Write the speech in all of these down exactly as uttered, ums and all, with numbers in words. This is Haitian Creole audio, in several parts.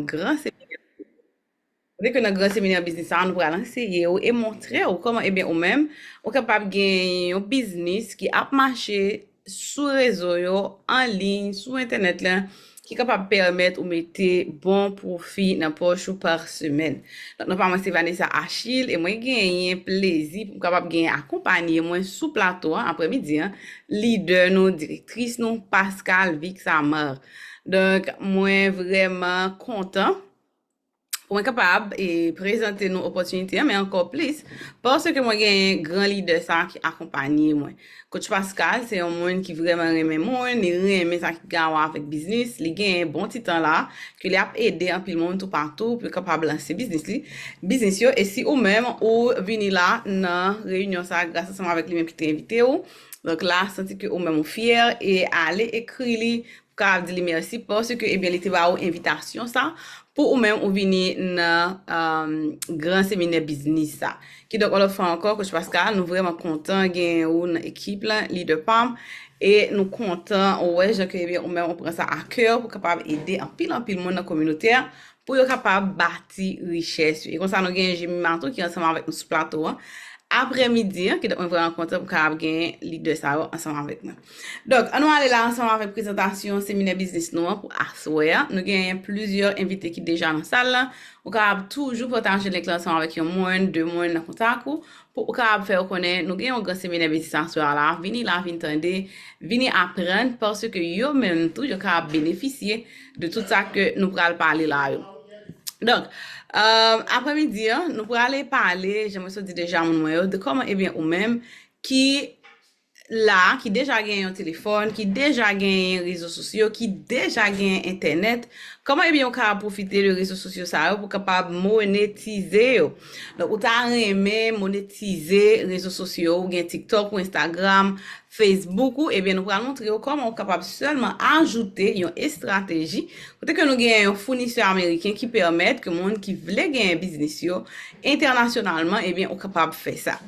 gran seminè. Kote ke nan gran seminè biznis sa, nou pral anseye w e montre w kòman, ebyen, ou menm, ou kapab gen yon biznis ki ap mache sou rezo yo, an liy, sou entènèt la, ki kapab pèmèt ou mete bon pwofi nan pòch ou pa semèn. Donk, non pa mwen se Vanessa Achille e mwen genyen plezi pou m kapab gen akonpanye mwen sou plato a aprèmidi a, lidè nou, direktris nou, Pascale Vixamar. Donk, mwen vrèman kontan pou mwen kapab e prezante nou opòtinite an, men ankò plis, paske mwen gen gran lidè sa ki akonpanye mwen. Coach Pascale se yon moun ki vrèman renmen moun, li renmen sa ki gen a wè avèk biznis, li gen bon ti tan la ke li ap ede anpil moun toupatou pou yo kapab lanse biznis li, biznis yo. E si ou menm ou vini la nan reyinyon sa gras ansanm avèk li menm ki te envite ou, donk la, santi ke ou menm ou fyè e ale ekri li, ka di li mèsi paske, ebyen, li te ba ou envitasyon sa pou ou menm ou vini nan um, gran seminè biznis sa. Kidonk, yon lòt fwa ankò, Coach Pascale, nou vrèman kontan gen ou nan ekip la, lidè pa m, e nou kontan wè jan ke, ebyen, ou menm ou pran sa a kè pou kapab ede anpil, anpil moun nan kominote a, pou yo kapab bati richès yo. E konsa, nou gen Jimmy Matou ki ansanm avèk nou sou plato an. Aprèmidi an, kidonk mwen vrèman kontan pou kapab gen lidè sa yo ansanm avèk mwen. Donk, ann nou ale la ansanm avèk prezantasyon seminè biznis nou an pou aswè a. Nou genyen plizyè envite ki deja nan sal la. Ou kapab toujou pataje link la ansanm avèk yon moun, de moun nan kontak ou, pou ou kapab fè yo konnen nou gen yon gran seminè biznis aswè a la. Vini la, vin tande, vini aprann, paske yo menm tou, yo kapab benefisye de tout sa ke nou pral pale la yo. Donk, um, aprèmidi an, nou prale pale, jan mwen sot di deja moun mwen yo, de kòman, ebyen, ou menm ki la, ki deja gen yon telefòn, ki deja gen rezo sosyo, ki deja gen entènèt, kòman, ebyen, ou ka pwofite de rezo sosyo sa yo pou kapab monetize yo. Donk, ou ta renmen monetize rezo sosyo, ou gen TikTok, ou Instagram, Facebook ou, ebyen, nou pral montre yo kòman ou kapab sèlman ajoute yon estrateji kote ke nou gen yon founisè ameriken ki pèmèt ke moun ki vle genyen biznis yo entènasyonalman, ebyen, ou kapab fè sa.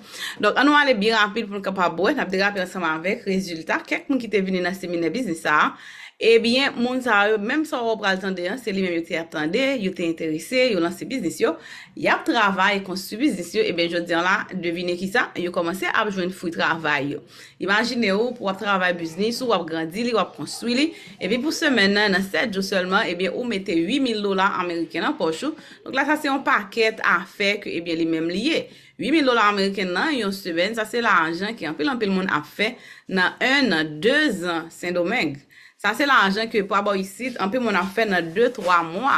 Donk, ann nou ale byen rapid pou nou kapab wè, n ap derape ansanm avèk rezilta kèk moun ki te vini nan seminè biznis sa a. Ebyen, moun sa yo, menm sa w pral tande an, se li menm yo te ap tande, yo te enterese, yo lanse biznis yo, y ap travay, konstwi biznis yo, ebyen, jodi an la, devine kisa, yo kòmanse ap jwenn fwi travay yo. Imajine w pou w ap travay biznis ou, w ap grandi li, w ap konstwi li, epi pou semèn nan, nan sèt jou sèlman, ebyen, ou mete uit mil dola ameriken nan pòch ou. Donk la, sa se yon pakèt afè ke, ebyen, li menm li ye. Uit mil dola ameriken nan yon semèn, sa se lajan ke anpil, anpil moun ap fè nan en an, de zan Sendomeng. Sa se lajan ke pa bò isit, anpil moun ap fè nan de, twa mwa.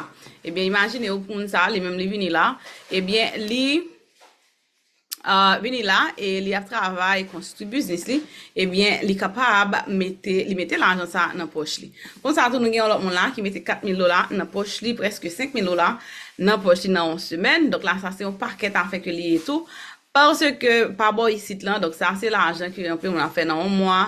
Ebyen, imajine w pou moun sa, li menm li vini la, ebyen, li, uh, vini la e li ap travay, konstwi biznis li, ebyen, li kapab mete, li mete lajan sa nan pòch li. Konsa tou, nou gen yon lòt moun la ki mete kat mil dola nan pòch li, prèske senk mil dola nan pòch li nan yon semèn. Donk la, sa se yon pakèt afè ke li ye tou. Paske pa bò isit lan, donk sa se lajan ke anpil moun ap fè nan yon mwa,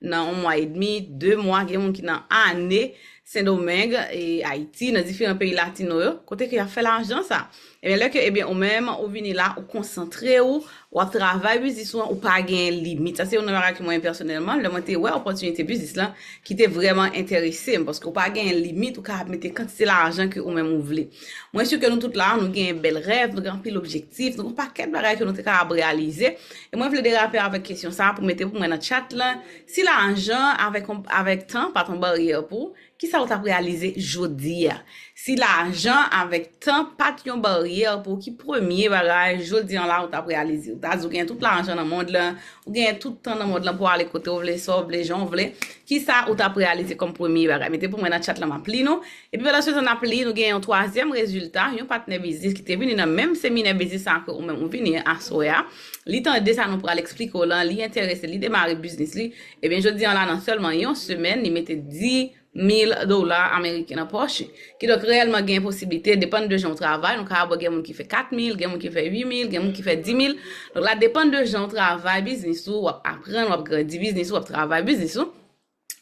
nan yon mwa edmi, de mwa, gen moun ki nan ane, Sendomeng, e Ayiti, nan diferan peyi latino yo, kote ke y ap fè lajan sa. Ebyen, lè ke, ebyen, ou menm, ou vini la, ou konsantre w, w ap travay biznis ou an, ou pa gen limit. Sa se youn nan bagay ke mwen pèsonèlman, lè mwen te wè opòtinite biznis lan, ki te vrèman enterese m, paske ou pa gen limit, ou ka mete kantite lajan ke ou menm ou vle. Mwen si ke nou tout la, nou gen bèl rèv, nou gen anpil objektif, nou gen yon pakèt bagay ke nou te kapab reyalize. E mwen vle derape avèk kesyon sa pou mete pou mwen nan chat lan. Si lajan avèk, avèk tan pa t yon baryè pou ou, kisa ou t ap reyalize jodi a? Si lajan avèk tan pa t yon baryè pou ou, ki premye bagay jodi an la ou t ap reyalize? Ou ta di ou gen tout lajan nan mond lan, ou gen tout tan nan mond lan pou w ale kote w vle, sa w vle, jan w vle. Kisa ou t ap reyalize kòm premye bagay? Mete pou mwen nan chat lan, m ap li nou. Epi pandan se tan n ap li, nou gen yon twazyèm rezilta, yon patnè biznis ki te vini nan menm seminè biznis sa ke ou menm ou vini aswè a. Li tande sa nou pral eksplike w lan, li enterese, li demare biznis li. Ebyen, jodi an la, nan sèlman yon semèn, li mete dis mil dola ameriken nan pòch li. Kidonk, reyèlman, gen posiblite, depann de jan w travay, nou ka wè gen moun ki fè kat mil, gen moun ki fè uit mil, gen moun ki fè dis mil. Donk la, depann de jan w travay biznis ou, w ap aprann, w ap grandi biznis ou, w ap travay biznis ou.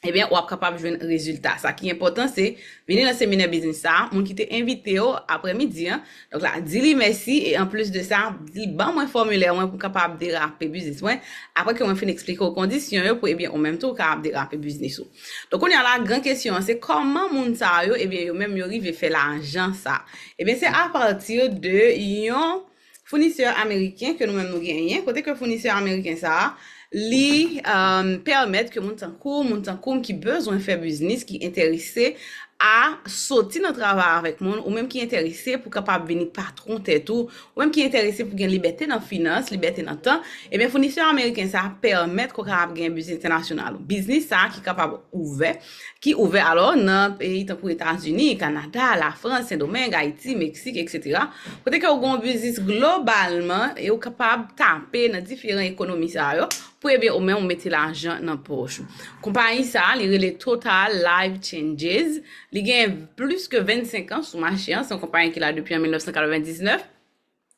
ebyen, w ap kapab jwenn rezilta. Sa ki enpòtan, se vini nan seminè biznis sa a, moun ki te envite w aprèmidi an. Donk la, di li mèsi e anplis de sa, di ban mwen fòmilè mwen pou m kapab derape biznis mwen. Apre ke mwen fin eksplike w kondisyon yo pou, ebyen, ou menm tou, ou kapab derape biznis ou. Donk, kounye a la, gran kesyon an, se kòman moun sa yo, ebyen, yo menm, yo rive fè lajan sa. Ebyen, se apati de yon founisè ameriken ke nou menm nou genyen, kote ke founisè ameriken sa a, li um, pèmèt ke moun tankou, moun tankou m ki bezwen fè biznis, ki enterese a soti nan travay avèk moun, ou menm ki enterese pou kapab vini patwon tèt ou, ou menm ki enterese pou gen libète nan finans, libète nan tan, ebyen founisè ameriken sa a pèmèt ke w kapab gen biznis entènasyonal ou. Biznis sa a ki kapab ouvè, ki ouvè alò nan peyi tankou Etazini, Kanada, Lafrans, Sendomeng, Ayiti, Meksik, etsetera. Kote ke w gen yon biznis globalman e w kapab tape nan diferan ekonomi sa yo pou ebyen ou menm ou mete lajan nan pòch ou. Konpayi sa a, li rele Total Life Changes. Li gen plis ke vennsenk an sou mache an. Se yon konpayi ki la depi an mil nèf san katrevendiznèf.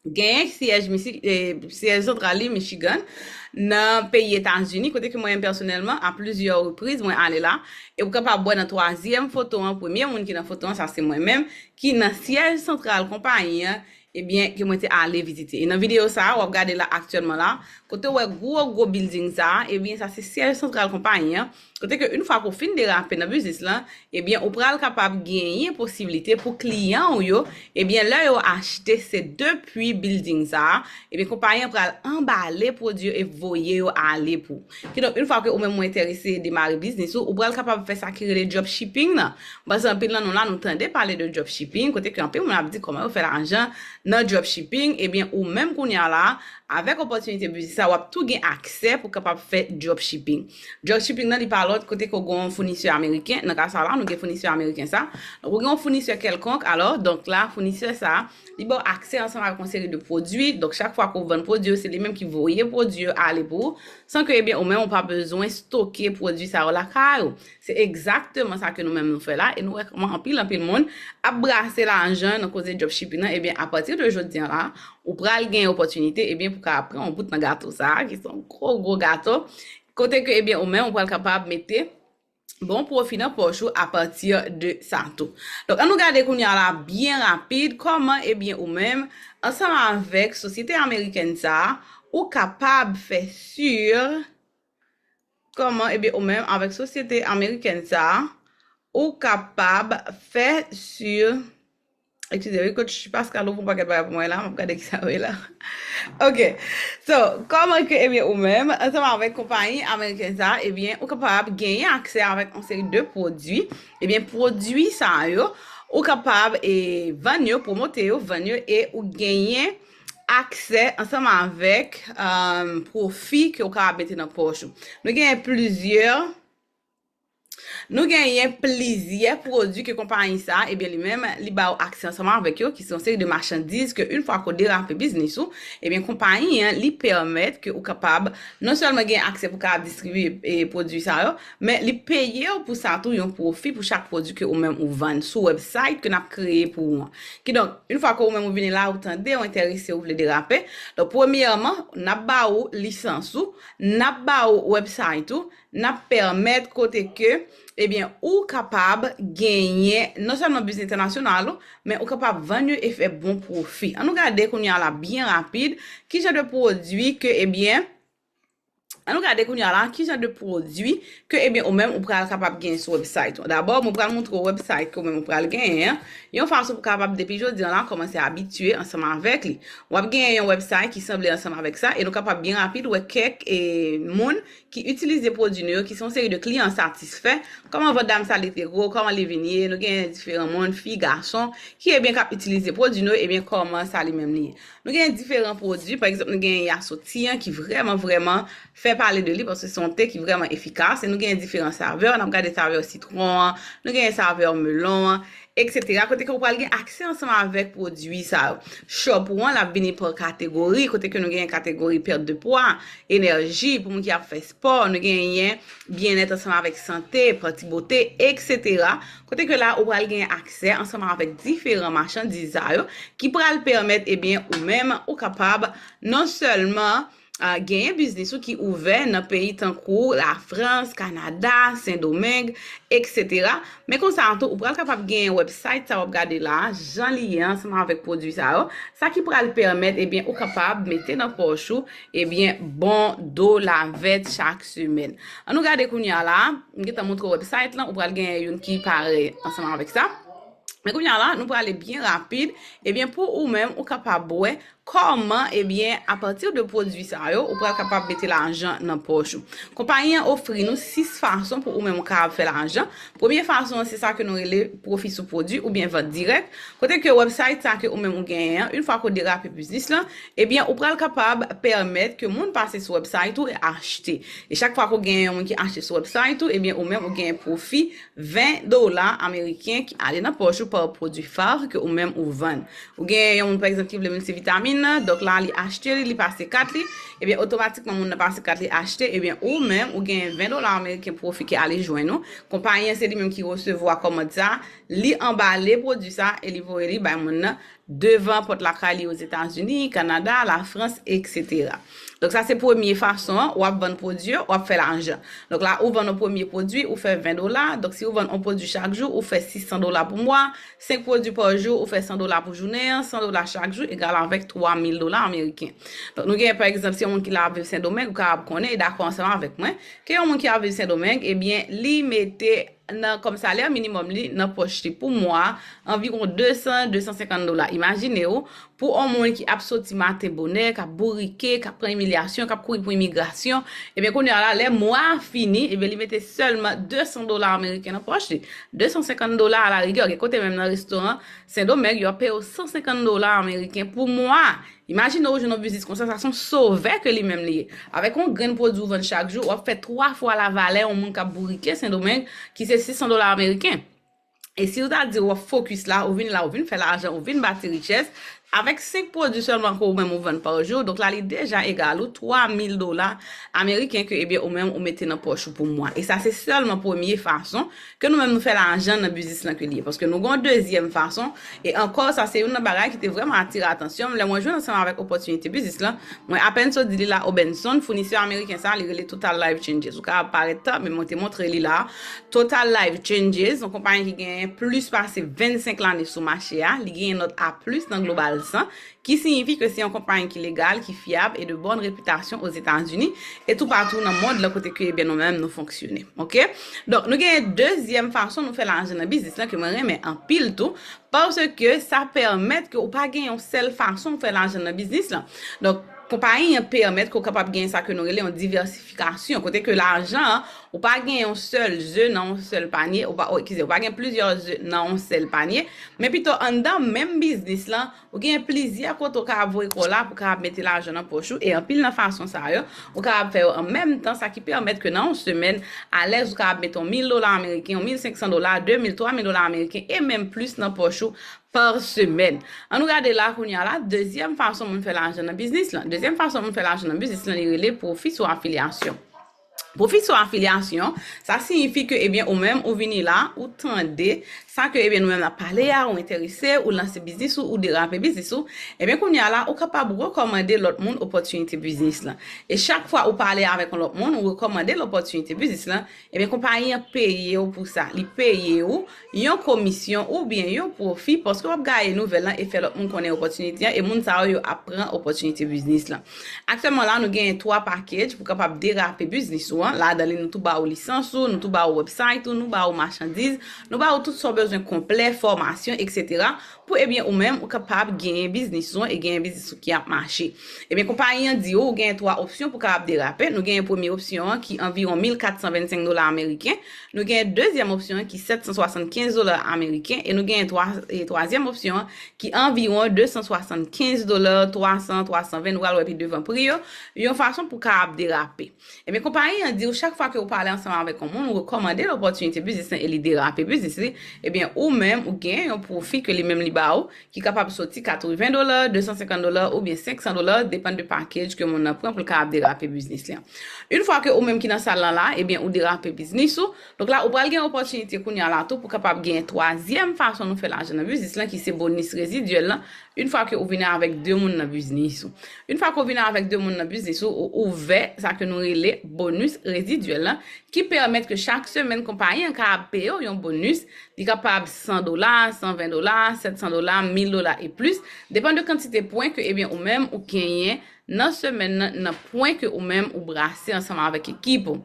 Genyen syèj misi, eh, syèj santral li Michigan, nan peyi Etazini, kote ke mwen menm pèsonèlman, a plizyè repriz, mwen ale la. E ou kapab wè nan twazyèm foto an, premye moun ki nan foto an, sa se mwen menm, ki nan syèj santral konpayi an, ebyen, ke mwen te ale vizite. E nan videyo sa a, w ap gade la aktyèlman la, kote w wè gwo, gwo bilding sa a, ebyen, sa se syèj santral konpayi an. Kote ke yon fwa ke w fin derape nan biznis lan, ebyen, ou pral kapab genyen posiblite pou kliyan w yo, ebyen, lè yo achte se depi bilding sa a, ebyen, konpayi an pral anbale pwodui yo e voye yo ale pou ou. Kidonk, yon fwa ke ou menm ou enterese demare biznis ou, ou pral kapab fè sa ki rele dropshipping nan. Paske anpil nan nou la, nou tande pale de dropshipping, kote ke anpil moun ap di kòman yo fè lajan nan dropshipping, ebyen, ou menm kounye a la, avèk opòtinite biznis sa, w ap tou gen aksè pou kapab fè dropshipping. Dropshipping nan, li pa lòt kote ke w gen yon founisè ameriken. Nan ka sa la, nou gen founisè ameriken sa. Donk, ou gen yon founisè kèlkonk, alò, donk la, founisè sa, li ba w aksè ansanm avèk yon seri de pwodui. Donk, chak fwa ke w vann pwodui yo, se li menm ki voye pwodui yo ale pou ou, san ke, ebyen, ou menm ou pa bezwen stoke pwodui sa yo lakay ou. Se egzakteman sa ke nou menm nou fè la, e nou wè kòman anpil, anpil moun ap brase lajan nan koze dropshipping nan. Ebyen, apati de jodi an la, ou pral gen opòtinite, ebyen, pou ka pran yon bout nan gato sa a, ki se yon gwo, gwo gato, kote ke, ebyen, ou menm, ou pral kapab mete bon pwofi nan pòch ou apati de sa tou. Donk, ann nou gade kounye a la byen rapid, kòman, ebyen, ou menm, ansanm avèk sosyete amerikèn sa a, ou kapab fè si, kòman, ebyen, ou menm, avèk sosyete amerikèn sa a, ou kapab fè si, eskize, wi, Coach Pascal ouvri yon pakèt bagay pou mwen la, m ap gade ki sa yo ye la. Ok. So, kòman ke, ebyen, ou menm, ansanm avèk konpayi amerikèn sa a, ebyen, ou kapab genyen aksè avèk yon seri de pwodui. Ebyen, pwodui sa yo, ou kapab, e, vann yo, pwomote yo, vann yo, e ou genyen aksè ansanm avèk, um, pwofi ke ou kapab mete nan pòch ou. Nou genyen plizyè Nou genyen plizyè pwodui ke konpayi sa a, ebyen, li menm, li ba w aksè ansanm avèk yo, ki se yon seri de machandiz ke, yon fwa ke w derape biznis ou, ebyen, konpayi an, li pèmèt ke ou kapab non sèlman gen aksè pou kapab distribye, e, pwodui sa yo, men li peye w pou sa tou yon pwofi pou chak pwodui ke ou menm ou vann sou website ke n ap kreye pou ou an. Kidonk, yon fwa ke ou menm ou vini la, ou tande, ou enterese, ou vle derape, donk, premyèman, n ap ba ou lisans ou, n ap ba ou website ou, n ap pèmèt kote ke, ebyen, ou kapab genyen non sèlman biznis entènasyonal ou, men ou kapab vann yo e fè bon pwofi. Ann nou gade kounye a la byen rapid, ki jan de pwodui ke, ebyen, ann nou gade kounye a la, ki jan de pwodui ke, ebyen, ou menm ou pral kapab genyen sou website ou. Dabò, mwen pral montre w website ke ou menm ou pral genyen an, yon fason pou kapab depi jodi an la kòmanse abitye ansanm avèk li. W ap genyen yon website ki sanble ansanm avèk sa, e nou kapab byen rapid wè kèk, e, moun ki itilize pwodui nou yo, ki se yon seri de kliyan satisfè. Kòman vant dam sa li te gwo, kòman li vin ye, nou gen diferan moun, fi, gason, ki, ebyen, k ap itilize pwodui nou yo, ebyen, kòman sa li menm li ye. Nou gen diferan pwodui, pa egzanp, nou gen Yasoti an ki vrèman, vrèman fè pale de li, paske se yon te ki vrèman efikas, e nou gen diferan savè, n ap gade savè sitwon an, nou gen savè melon an, etsetera, kote ke ou pral gen aksè ansanm avèk pwodui sa yo. Shop ou an, l ap vini pa kategori, kote ke nou gen kategori pèt de pwa, enèji, pou moun ki ap fè spò, nou genyen byennèt ansanm avèk sante, pati bote, etsetera. Kote ke la, ou pral gen aksè ansanm avèk diferan machandiz sa yo, ki pral pèmèt, ebyen, ou menm, ou kapab non sèlman uh, genyen biznis ou ki ouvè nan peyi tankou Lafrans, Kanada, Sendomeng, et cetera. Men konsa tou, ou pral kapab genyen website sa w ap gade la, jan li ye ansanm avèk pwodui sa yo, sa ki pral pèmèt, ebyen, ou kapab mete nan pòch ou, ebyen, bon dola vèt chak semèn. An nou gade kounye a la, m gentan montre w website lan, ou pral genyen youn ki parèy ansanm avèk sa. Men kounye a la, nou prale byen rapid. Ebyen, pou ou menm, ou kapab wè kòman, ebyen, apati de pwodui sa yo, ou pral kapab mete lajan nan pòch ou. Konpayi an ofri nou sis fason pou ou menm ou kapab fè lajan. Premye fason an, se sa ke nou rele pwofi sou pwodui oubyen vant dirèk. Kote ke website sa ke ou menm ou genyen an, yon fwa ke w derape biznis lan, ebyen, ou pral kapab pèmèt ke moun pase sou website ou e achte. E chak fwa ke w genyen yon moun ki achte sou website ou, ebyen, ou menm ou genyen pwofi ven dola ameriken ki ale nan pòch ou pa pwodui fav ke ou menm ou vann. Ou gen yon moun, pa egzanp, ki vle miltivitamin nan, donk la, li achte li, li pase kat li, ebyen, otomatikman, moun nan pase kat li achte, ebyen, ou menm, ou gen ven dola ameriken pwofi ki ale jwenn ou. Konpayi an, se li menm ki resevwa kòmand sa, li anbale pwodui sa e li voye li bay moun nan devan pòt lakay li Ozetazini, Kanada, Lafrans, et cetera. Donk, sa se premye fason an, w ap vann pwodui yo, w ap fè lajan. Donk, la, ou vann yon premye pwodui, ou fè ven dola. Donk, si ou vann yon pwodui chak jou, ou fè sis san dola pou mwa. Senk pwodui pa jou, ou fè san dola pou jounen an. San dola chak jou egal avèk twa mil dola ameriken. Donk, nou gen, pa egzanp, si yon moun ki la ap viv Sendomeng, ou kapab konnen e dakò ansanm avèk mwen, ke yon moun ki ap viv Sendomeng, ebyen, li mete nan kòm salè minimòm li nan pòch li pou mwa a, anviwon de san, de san senkant dola. Imajine w, pou yon moun ki ap soti maten bonè, k ap bourike, k ap pran imilyasyon, k ap kouri pou imigrasyon, ebyen, kounye a la, lè mwa a fini, ebyen, li mete sèlman de san dola ameriken nan pòch li. De san senkant dola a la rigè, gen kote menm nan restoran Sendomeng, yo ap peye w san senkant dola ameriken pou mwa a. Imajine w jwenn yon biznis konsa, sa se yon sovè ke li menm li ye. Avèk yon grenn pwodui ou vann chak jou, w ap fè twa fwa lavalè yon moun k ap bourike Sendomeng, ki se sis san dola ameriken. E si w ta di w ap fokis la, ou vin la, ou vin fè lajan, ou vin bati richès, avèk senk pwodui sèlman ke ou menm ou vann pa jou, donk la li deja egal ou twa mil dola ameriken ke, ebyen, ou menm ou mete nan pòch ou pou mwa. E sa se sèlman premye fason ke nou menm nou fè lajan nan biznis lan ke li ye. Paske nou gen yon dezyèm fason, e ankò, sa se youn nan bagay ki te vrèman atire atansyon m lè mwen jwenn ansanm avèk opòtinite biznis lan. Mwen apèn sot di li la, Obenson, founisè ameriken sa, li rele Total Life Changes. Ou ka ap parèt tan, men mwen te montre li la. Total Life Changes, yon konpayi ki genyen plis pase vennsenk lane sou mache a, li genyen nòt A plis nan Global san, ki siyifi ke se yon konpayi ki legal, ki fyab e de bòn repitasyon Ozetazini e toupatou nan mond lan kote ke, ebyen, nou menm nou fonksyone. Oke? Donk, nou genyen dezyèm fason nou fè lajan nan biznis lan ke mwen renmen anpil tou, paske sa pèmèt ke ou pa gen yon sèl fason ou fè lajan nan biznis lan. Donk, konpayi an pèmèt ke ou kapab gen sa ke nou rele yon divèsifikasyon, kote ke lajan an, ou pa gen yon sèl ze nan yon sèl panye, ou pa, oh, eskize, ou pa gen plizyè ze nan yon sèl panye, men pito anndan menm biznis lan, ou gen plizyè kote ou ka ap voye kò la pou ka ap mete lajan nan pòch ou, e anpil nan fason sa yo, ou ka ap fè yo an menm tan, sa ki pèmèt ke nan yon semèn, alèz ou ka ap mete yon mil dola ameriken, yon mil senk san dola, de mil, twa mil dola ameriken, e menm plis nan pòch ou pa semèn. An nou gade la kounye a la, dezyèm fason moun fè lajan nan biznis lan. Dezyèm fason moun fè lajan nan biznis lan, li rele pwofi sou afilyasyon. Pwofi sou afilyasyon, sa siyifi ke, ebyen, ou menm, ou vini la, ou tande sa ke, ebyen, nou menm n ap pale a, ou enterese, ou lanse biznis ou, ou derape biznis ou, ebyen, kounye a la, ou kapab rekòmande lòt moun opòtinite biznis lan. E chak fwa ou pale avèk yon lòt moun, ou rekòmande l opòtinite biznis lan, ebyen, konpayi an peye w pou sa. Li peye w yon komisyon oubyen yon pwofi paske w ap gaye nouvèl lan e fè lòt moun konnen opòtinite an, e moun sa yo, yo ap pran opòtinite biznis lan. Aktyèlman la, nou genyen twa package pou kapab derape biznis ou an. Ladan li, nou tou ba ou lisans ou, nou tou ba ou website ou, nou ba ou machandiz, nou ba ou tout sa w bezwen konplè, fòmasyon, et cetera. Pou, ebyen, ou menm, ou kapab genyen biznis ou an e genyen biznis ou ki ap mache. Ebyen, konpayi an di ou, ou genyen twa opsyon pou kapab derape. Nou genyen premye opsyon an ki anviwon mil kat san vennsenk dola ameriken. Nou genyen dezyèm opsyon an ki sèt san swasannkenz dola ameriken. E nou genyen twa, e twazyèm opsyon an ki anviwon de san swasannkenz dola, twa san, twa san ven, nou pral wè pi devan pri yo, yon fason pou kapab derape. Ebyen, konpayi an di ou chak fwa ke ou pale ansanm avèk yon moun, ou rekòmande l opòtinite biznis lan e li derape biznis li, ebyen, ou menm, ou genyen yon pwofi ke li menm li a ou, ki kapab soti katreven dola, de san senkant dola oubyen senk san dola, depann de package ke moun nan pran pou l kapab derape biznis li an. Yon fwa ke ou menm ki nan sal lan la, ebyen, ou derape biznis ou, donk la, ou pral gen opòtinite kounye a la tou pou kapab gen twazyèm fason nou fè lajan nan biznis lan, ki se bonis rezidyèl lan, yon fwa ke ou vini avèk de moun nan biznis ou. Yon fwa ke ou vini avèk de moun nan biznis ou, ou ouvè sa ke nou rele bonis rezidyèl lan, ki pèmèt ke chak semèn konpayi an ka ap peye w yon bonis, li kapab san dola, san ven dola, sèt san dola, mil dola e plis, depann de kantite pwen ke, ebyen, ou menm ou genyen nan semèn nan, nan pwen ke ou menm ou brase ansanm avèk ekip ou.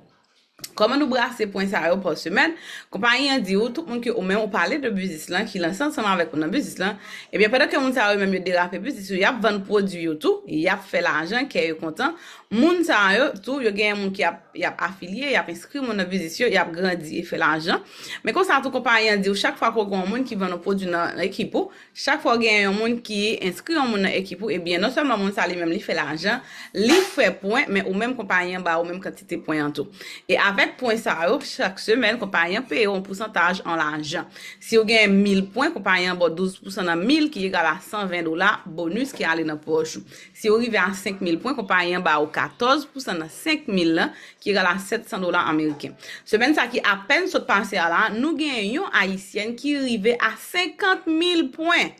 Kòman nou brase pwen sa yo pa semèn? Konpayi an di ou, tout moun ke ou menm ou pale de biznis lan, ki lanse ansanm avèk ou nan biznis lan, ebyen, pandan ke moun sa yo menm yo derape biznis yo, y ap vann pwodui yo tou, y ap fè lajan, kè yo kontan. Moun sa yo tou, yo genyen moun ki ap, y ap afilye, y ap enskri moun nan biznis yo, y ap grandi e fè lajan. Men konsa tou, konpayi an di ou, chak fwa ke w gen yon moun ki vann yon pwodui nan, nan ekip ou, chak fwa w gen yon moun ki enskri yon moun nan ekip ou, ebyen, non sèlman moun sa li menm li fè lajan, li fè pwen, men ou menm konpayi an ba ou menm kantite pwen an tou. E avèk pwen sa yo, chak semèn, konpayi an peye w yon pousantaj an lajan. Si w gen mil pwen, konpayi an ba w douz pousan nan mil, ki egal a san ven dola bonis ki ale nan pòch ou. Si w rive a senk mil pwen, konpayi an ba ou katòz pousan nan senk mil lan, ki egal a sèt san dola ameriken. Semèn sa ki apèn sot pase a la, nou gen yon ayisyèn ki rive a senkant mil pwen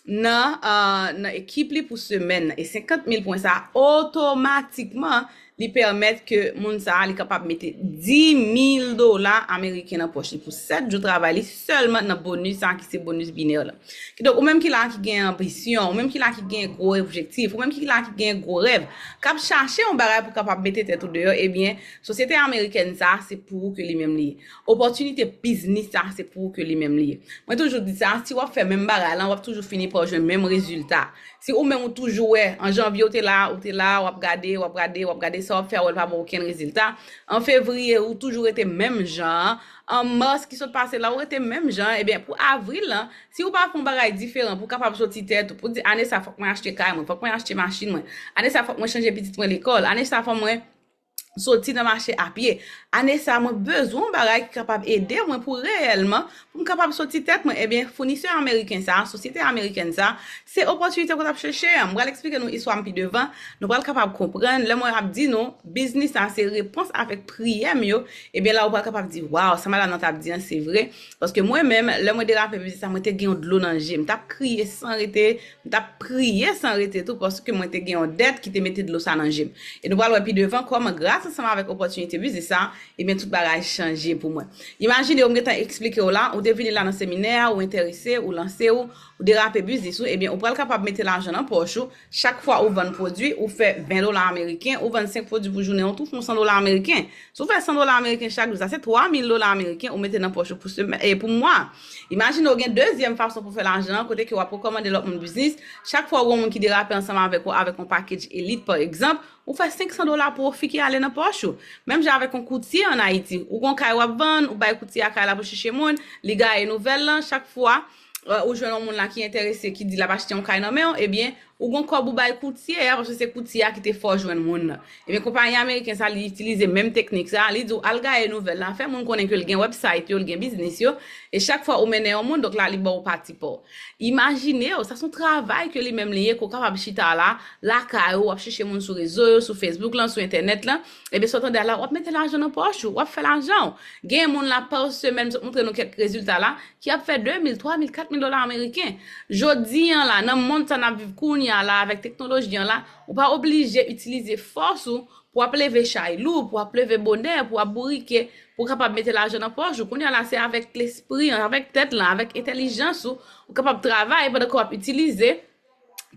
nan, euh, nan ekip li pou semèn nan. E senkant mil pwen sa, otomatikman, li pèmèt ke moun sa a, li kapab mete di mil dola ameriken nan pòch li pou sèt jou travay li sèlman nan bonis sa a ki se bonis binè la. Kidonk, ou menm ki la ki gen anbisyon, ou menm ki la ki gen gwo objektif, ou menm ki la ki gen gwo rèv, k ap chache yon bagay pou kapab mete tèt ou deyò, ebyen, sosyete amerikèn sa a, se pou ou ke li menm li ye. Opòtinite biznis sa a, se pou ou ke li menm li ye. Mwen toujou di sa, si w ap fè menm bagay lan, w ap toujou fini pa w jwenn menm rezilta. Si ou menm ou toujou wè, an janvye ou te la, ou te la, w ap gade, w ap gade, w ap gade, sa w ap fè a, w wè l pa ba w okenn rezilta. An fevriye, ou toujou rete menm jan an. An mas ki sot pase la, ou rete menm jan an. Ebyen, pou avril lan, si ou pa fè yon bagay diferan pou w kapab soti tèt ou, pou di, ane sa, fòk mwen achte kay mwen, fòk mwen achte machin mwen, ane sa, fòk mwen chanje pitit mwen lekòl, ane sa, fòk mwen soti nan mache a pye. Ane sa, mwen bezwen yon bagay ki kapab ede mwen pou reyèlman, pou m kapab soti tèt mwen. Ebyen, founisè ameriken sa a, sosyete amerikèn sa a, se opòtinite ke w t ap chèche an. M pral eksplike nou istwa m pi devan. Nou pral kapab konprann, lè mwen ap di nou, biznis sa a se repons avèk priyè m yo, ebyen, la, ou pral kapab di, waw, sa madanm nan t ap di an, se vre. Paske mwen menm, lè mwen derape biznis sa, mwen te gen yon dlo nan je m. M t ap kriye san rete, m t ap priye san rete tou, paske mwen te gen yon dèt ki te mete dlo sa nan je m. E nou pral wè pi devan kòman, gras ansanm avèk opòtinite biznis sa, ebyen, tout bagay chanje pou mwen. Imajine w, m gentan eksplike w la, ou te vini la nan seminè a, ou enterese, ou lanse w, ou derape biznis ou, ebyen, ou pral kapab mete lajan nan pòch ou, chak fwa ou vann pwodui, ou fè ven dola ameriken, ou vann senk pwodui pou jounen, ou tou fè san dola ameriken. Si w fè san dola ameriken chak jou, sa se twa mil dola ameriken ou mete nan pòch ou pou semèn, e pou mwa. Imajine w gen dezyèm fason pou fè lajan an, kote ke w ap rekòmande lòt moun biznis. Chak fwa w gen yon moun ki derape ansanm avèk ou avèk yon package elit, pa egzanp, ou fè senk san dola pwofi ki ale nan pòch ou. Menm jan avèk yon koutye ann Ayiti. Ou gen yon kay w ap vann, ou bay koutye a kay la pou chèche moun, li gaye nouvèl lan, chak fwa, euh, ou jwenn yon moun la ki enterese, ki di l ap achte yon kay nan men w, ebyen, ou gen yon kòb ou bay koutye a, paske se koutye a ki te fè w jwenn moun nan. Ebyen, konpayi ameriken sa, li itilize menm teknik sa, li di w al gaye nouvèl la, fè moun konnen ke l gen website yo, l gen biznis yo, e chak fwa ou mennen yon moun, donk la, li ba w pati pa w. Imajine w, sa se yon travay ke li menm li ye, ke w kapab chita la, lakay ou, w ap chèche moun sou rezo yo, sou Facebook lan, sou entènèt lan, ebyen, sa w tande a la, w ap mete lajan nan pòch ou, w ap fè lajan w. Gen moun la, pa semèn, m sot montre nou kèk rezilta la, ki ap fè de mil, twa mil, kat mil dola ameriken. Jodi an la, nan mond sa n ap viv kounye a la, avèk teknoloji an la, ou pa oblije itilize fòs ou pou w ap leve chay lou, pou w ap leve bonè, pou w ap bourike, pou w kapab mete lajan nan pòch ou. Kounye a la, se avèk lespri an, avèk tèt lan, avèk entèlijans ou, ou kapab travay pandan ke w ap itilize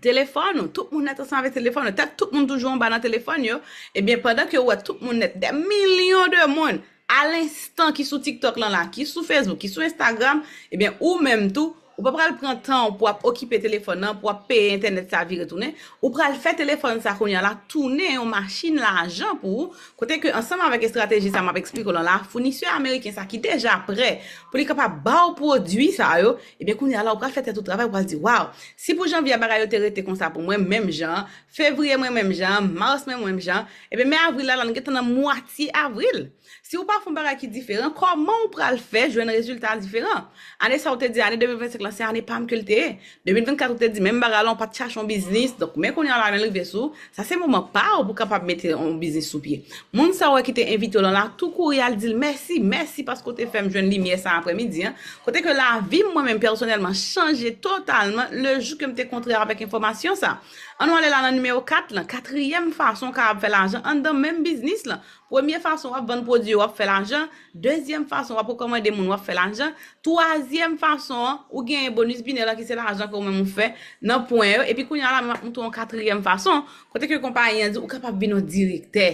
telefòn ou. Tout moun nèt ansanm avèk telefòn yo. Tèt tout moun toujou anba nan telefòn yo. Ebyen, pandan ke w wè tout moun nèt, dè milyon de moun, a lenstan ki sou TikTok lan la, ki sou Facebook, ki sou Instagram, ebyen, ou menm tou, ou pa pral pran tan w pou w ap okipe telefòn nan, pou w ap peye entènèt sa vire tounen. Ou pral fè telefòn sa kounye a la tounen yon machin lajan pou ou, kote ke ansanm avèk estrateji sa m ap eksplike w lan la, founisè ameriken sa ki deja prè pou li kapab ba w pwodui sa yo, ebyen, kounye a la, ou pral fè tèt ou travay, ou pral di, waw, si pou janvye a bagay yo te rete konsa pou mwen, menm jan an, fevriye mwen menm jan an, mas mwen menm jan an, ebyen, men avril la, la, nou gentan nan mwatye avril. Si ou pa fè yon bagay ki diferan, kòman ou pral fè jwenn rezilta diferan? Ane sa, ou te di, ane de mil vennsenk lan se ane pa m ke l te ye. De mil vennkat ou te di menm bagay la, ou pa t chache yon biznis. Donk, men kounye a la, lè l rive sou, sa se moman pa w pou kapab mete yon biznis sou pye. Moun sa w wè ki te envite w lan la, tou kouri al di l mèsi, mèsi paske w te fè m jwenn limyè sa aprèmidi an. Kote ke lavi m, mwen menm pèsonèlman, chanje totalman le jou ke m te kontre avèk enfòmasyon sa. Ann nou ale la nan nimewo kat lan, katriyèm fason w kapab fè lajan anndan menm biznis lan. Premye fason w ap vann pwodui yo w ap fè lajan, dezyèm fason w ap rekòmande moun w ap fè lajan, twazyèm fason an ou genyen bonis binè lan ki se lajan ke ou menm ou fè nan pwen yo, epi kounye a la menm ap montre yon katriyèm fason kote ke konpayi an di ou kapab vin yon direktè,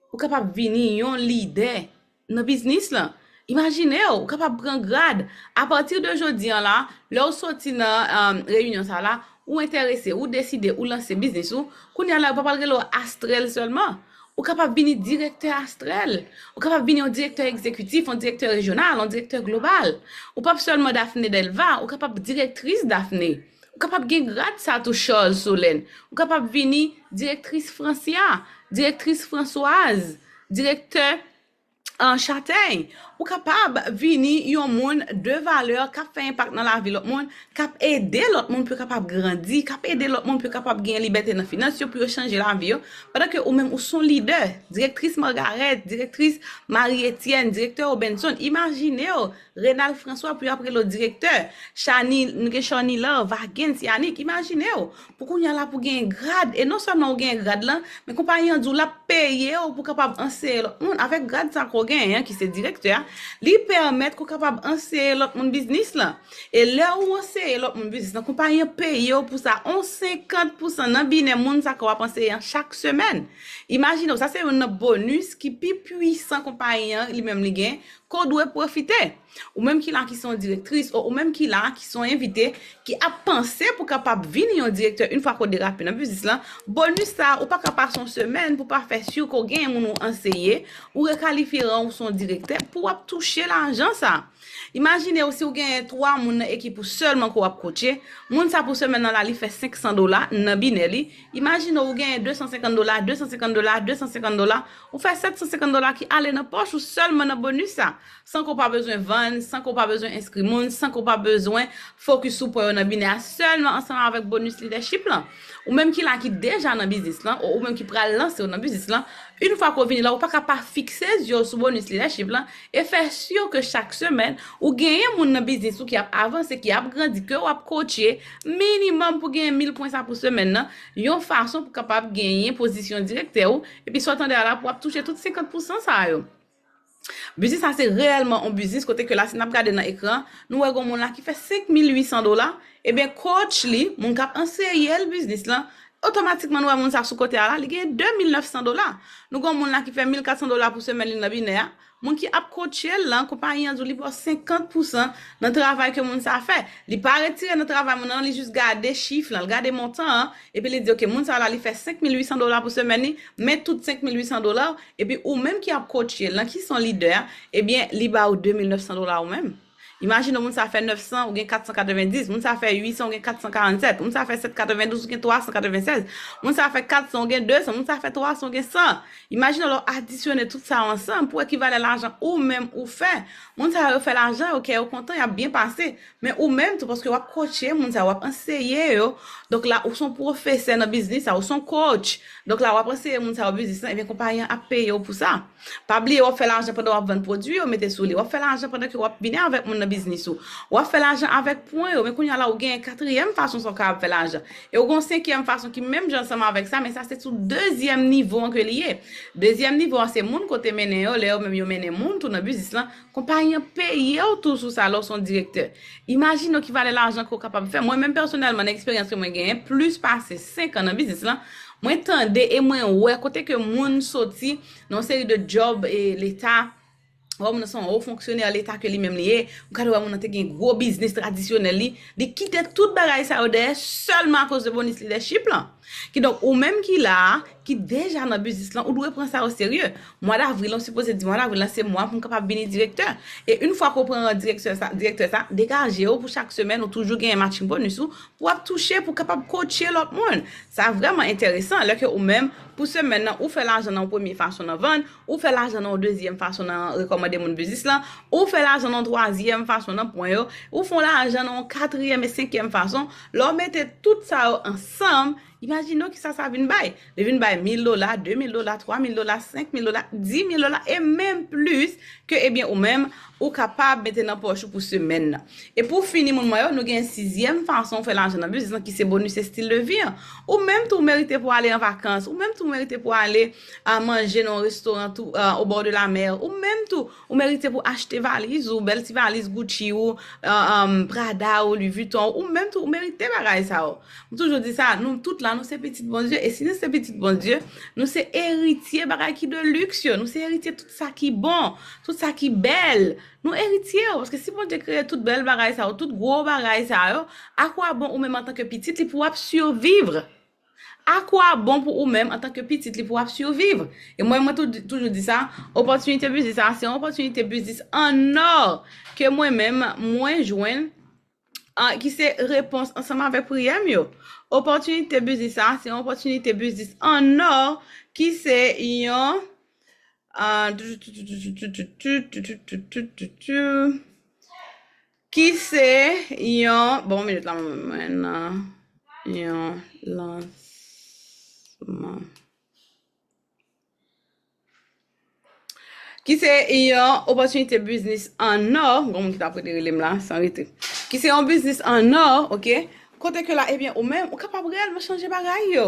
ou kapab vini yon lidè nan biznis lan. Imajine w, ou kapab pran grad. Apati de jodi an la, lè w soti nan um, reyinyon sa la, ou enterese, ou deside, ou lanse biznis ou, kounye a la, yo pa pral rele w Astrel sèlman. Ou kapab vini direktè Astrel. Ou kapab vini yon direktè egzekitif, yon direktè rejyonal, yon direktè global. Ou p ap sèlman Daphné Delva, ou kapab direktris Daphné. Ou kapab gen grad sa tou Charles Solène. Ou kapab vini direktris Francia, direktris Françoise, direktè an Chatèy. Ou kapab vini yon moun de valè k ap fè enpak nan lavi lòt moun, k ap ede lòt moun pou yo kapab grandi, k ap ede lòt moun pou yo kapab gen libète nan finans yo, pou yo chanje lavi yo. Pandan ke ou menm ou se yon lidè, direktris Margaret, direktris Marie Etienne, direktè Robenson, imajine w, Renald François pou yo ap rele w direktè, Chani, nou gen Chanila, Vagens, Yannick, imajine w, pou kounye a la pou genyen grad, e non sèlman ou genyen grad lan, men konpayi an di w l ap peye w pou kapab anseye lòt moun, avèk grad sa ke w genyen an, ki se direktè a, li pèmèt ke w kapab anseye lòt moun biznis lan. E lè ou anseye lòt moun biznis lan, konpayi an peye w pou sa, yon senkant pousan nan binè moun sa ke w ap anseye an chak semèn. Imajine w, sa se youn nan bonis ki pi pwisan konpayi an li menm li gen, ke w dwe pwofite. Ou menm ki la ki se yon direktris, o ou menm ki la ki se yon envite, ki ap panse pou kapab vin yon direktè yon fwa ke w derape nan biznis lan, bonis sa a, ou pa ka pase yon semèn pou pa fè si ke w genyen moun ou anseye, ou rekalifye ran ou se yon direktè pou w ap touche lajan sa. Imajine w si w genyen twa moun nan ekip ou sèlman ke w ap kotche, moun sa pou semèn nan la li fè senk san dola nan binè li. Imajine w ou genyen de san senkant dola, de san senkant dola, de san senkant dola, ou fè sèt san senkant dola ki ale nan pòch ou sèlman nan bonis sa. San ke w pa bezwen vann, san ke w pa bezwen enskri moun, san ke w pa bezwen fokis sou pwen yo nan binè a, sèlman ansanm avèk bonis lidèchip lan. Ou menm ki la ki deja nan biznis lan, o ou menm ki pral lanse w nan biznis lan, yon fwa ke w vini la, ou pa ka pa fikse zye w sou bonis lidèchip lan e fè si ke chak semèn ou genyen moun nan biznis ou ki ap avanse, ki ap grandi, ke w ap kotche minimòm pou genyen mil pwen sa pou semèn nan, yon fason pou kapab genyen pozisyon direktè ou, epi sa w tande a la pou w ap touche tout senkant pousan sa yo. Biznis sa se reyèlman yon biznis kote ke la si n ap gade nan ekran, nou wè gen yon moun la ki fè senk mil uit san dola, ebyen coach li, moun k ap anseye l biznis lan, otomatikman nou wè moun sa sou kote a la, li gen de mil nèf san dola. Nou gen yon moun la ki fè mil kat san dola pou semèn li nan binè a, moun ki ap coache l lan, konpayi an di w li ba w senkant pousan nan travay ke moun sa fè. Li pa retire nan travay moun nan, li jis gade chif lan, li gade montan an, epi li di, ok, moun sa la, li fè senk mil uit san dola pou semèn li, men tout senk mil uit san dola, epi ou menm ki ap coache l lan, ki se yon lidè a, ebyen, li ba w de mil nèf san dola ou menm. Imajine w moun sa fè nèf san, ou gen kat san katrevenndis, moun sa fè uit san, ou gen kat san karannsèt, moun sa fè sèt katrevendouz, ou gen twa san katrevennsèz, moun sa fè kat san, ou gen de san, moun sa fè twa san, ou gen san. Imajine w lè w adisyone tout sa yo ansanm pou wè ki valè lajan ou menm ou fè. Moun sa yo fè lajan, yo kè yo kontan, y ap byen pase. Men ou menm tou, paske w ap coache moun sa, w ap anseye yo. Donk la, ou se yon pwofesè nan biznis sa, ou se yon coach. Donk la, w ap anseye moun sa yo biznis lan, ebyen, konpayi an ap peye w pou sa. Pa bliye, w ap fè lajan pandan w ap vann pwodui yo mete sou li. W ap fè lajan pandan ke w ap vini avèk moun nan biznis ou. W ap fè lajan avèk pwen yo. Men kounye a la, ou genyen katriyèm fason sa w kapab fè lajan. E ou gen yon senkyèm fason ki menm jan ansanm avèk sa, men sa se sou dezyèm nivo an ke li ye. Dezyèm nivo an, se moun ke w te mennen yo, lè yo menm yo mennen moun tou nan biznis lan. Konpayi an peye w tou sou sa lè w se yon direktè. Imajine w ki valè lajan ke w kapab fè. Mwen menm pèsonèlman, nan eksperyans ke mwen genyen, plis pase senk an nan biznis lan, mwen tande e mwen wè kote ke moun soti nan yon seri de djòb e leta. Ou wè moun nan se yon wo fonksyonè leta ke li menm li ye. Ou gade wè moun nan te gen gwo biznis tradisyonèl li. Li kite tout bagay sa yo dèyè sèlman akoz de bonis lidèchip lan. Kidonk, ou menm ki la a, ki deja nan biznis lan, ou dwe pran sa o serye. Mwa davril lan, ou sipoze di, mwa davril lan, se mwa pou m kapab vini direktè. E yon fwa ke w pran direktè sa, direktè sa, degaje w pou chak semèn, ou toujou genyen matching bonus ou, pou w ap touche, pou w kapab coache lòt moun. Sa vrèman enteresan, lè ke ou menm, pou semèn nan, ou fè lajan nan yon premye fason nan vann, ou fè lajan nan yon dezyèm fason nan rekòmande moun biznis lan, ou fè lajan nan yon twazyèm fason nan pwen yo, ou fè yon lajan nan yon katriyèm e senkyèm fason. Lè w mete tout sa yo ansanm, imajine w kisa sa vin bay. Li vin bay mil dola, de mil dola, twa mil dola, senk mil dola, di mil dola, e menm plis ke, ebyen, ou menm, ou kapab mete nan pòch ou pou semèn nan. E pou fini, moun mwen yo, nou gen sizyèm fason w fè lajan nan biznis lan, ki se bonus e style de vie an. Ou menm tou, ou merite pou ale an vakans, ou menm tou, ou merite pou ale a manje nan yon restoran tou, a, au bord de la mer, ou menm tou, ou merite pou achte valiz ou, bèl ti valiz Gucci ou, a, a, Prada ou, Louis Vuitton, ou menm tou, ou merite bagay sa yo. M toujou di sa, nou tout la, nou se pitit Bondye, e si nou se pitit Bondye, nou se eritye bagay ki de luxe yo, nou se eritye tout sa ki bon, tout sa ki bèl. Nou eritye yo, paske si Bondye kreye tout bèl bagay sa yo, tout gwo bagay sa yo, a kwa bon ou menm antanke pitit li pou w ap siviv? A kwa bon pou ou menm antanke pitit li pou w ap siviv? E mwen, mwen tou, toujou di sa, opòtinite biznis sa, se yon opòtinite biznis an nò ke mwen menm, mwen jwenn, a, ki se repons ansanm avèk priyè m yo. Opòtinite biznis sa, se yon opòtinite biznis an nò ki se yon, a, ki se yon, bon, minit la, mwen nan yon lansman. Ki se yon opòtinite biznis an nò, gon moun ki t ap rele rele m la, san rete. Ki se yon biznis an nò, oke? Kote ke la, ebyen, ou menm, ou kapab reyèlman chanje bagay yo.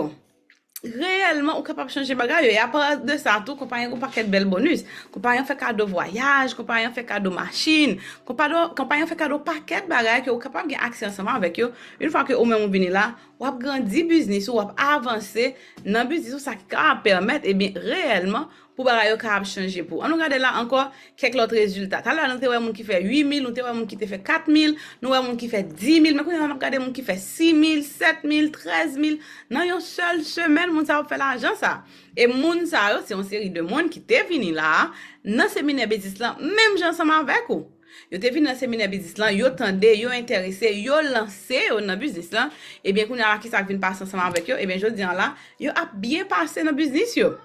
Reyèlman, ou kapab chanje bagay yo. E apa de sa tou, konpayi an gen yon pakèt bèl bonus. Konpayi an fè kado vwayaj, konpayi an fè kado machin, konpayi an fè kado pakèt bagay ke ou kapab gen aksè ansanm avèk yo. Yon fwa ke ou menm ou vini la, w ap grandi biznis ou, w ap avanse nan biznis ou, sa ki kapab pèmèt, ebyen, reyèlman, pou bagay yo kapab chanje pou ou. Ann nou gade la ankò kèk lòt rezilta. Talè a, nou te wè moun ki fè uit mil, nou te wè moun ki te fè kat mil, nou wè moun ki fè di mil, men kounye a la, n ap gade moun ki fè sis mil, sèt mil, trèz mil, nan yon sèl semèn, moun sa yo ap fè lajan sa. E moun sa yo, se yon seri de moun ki te vini la a, nan seminè biznis lan, menm jan ansanm avèk ou. Yo te vin nan seminè biznis lan, yo tande, yo enterese, yo lanse yo nan biznis lan. Ebyen, kounye a la, kisa k vin pase ansanm avèk yo? Ebyen, jodi a la, yo ap byen pase nan biznis yo.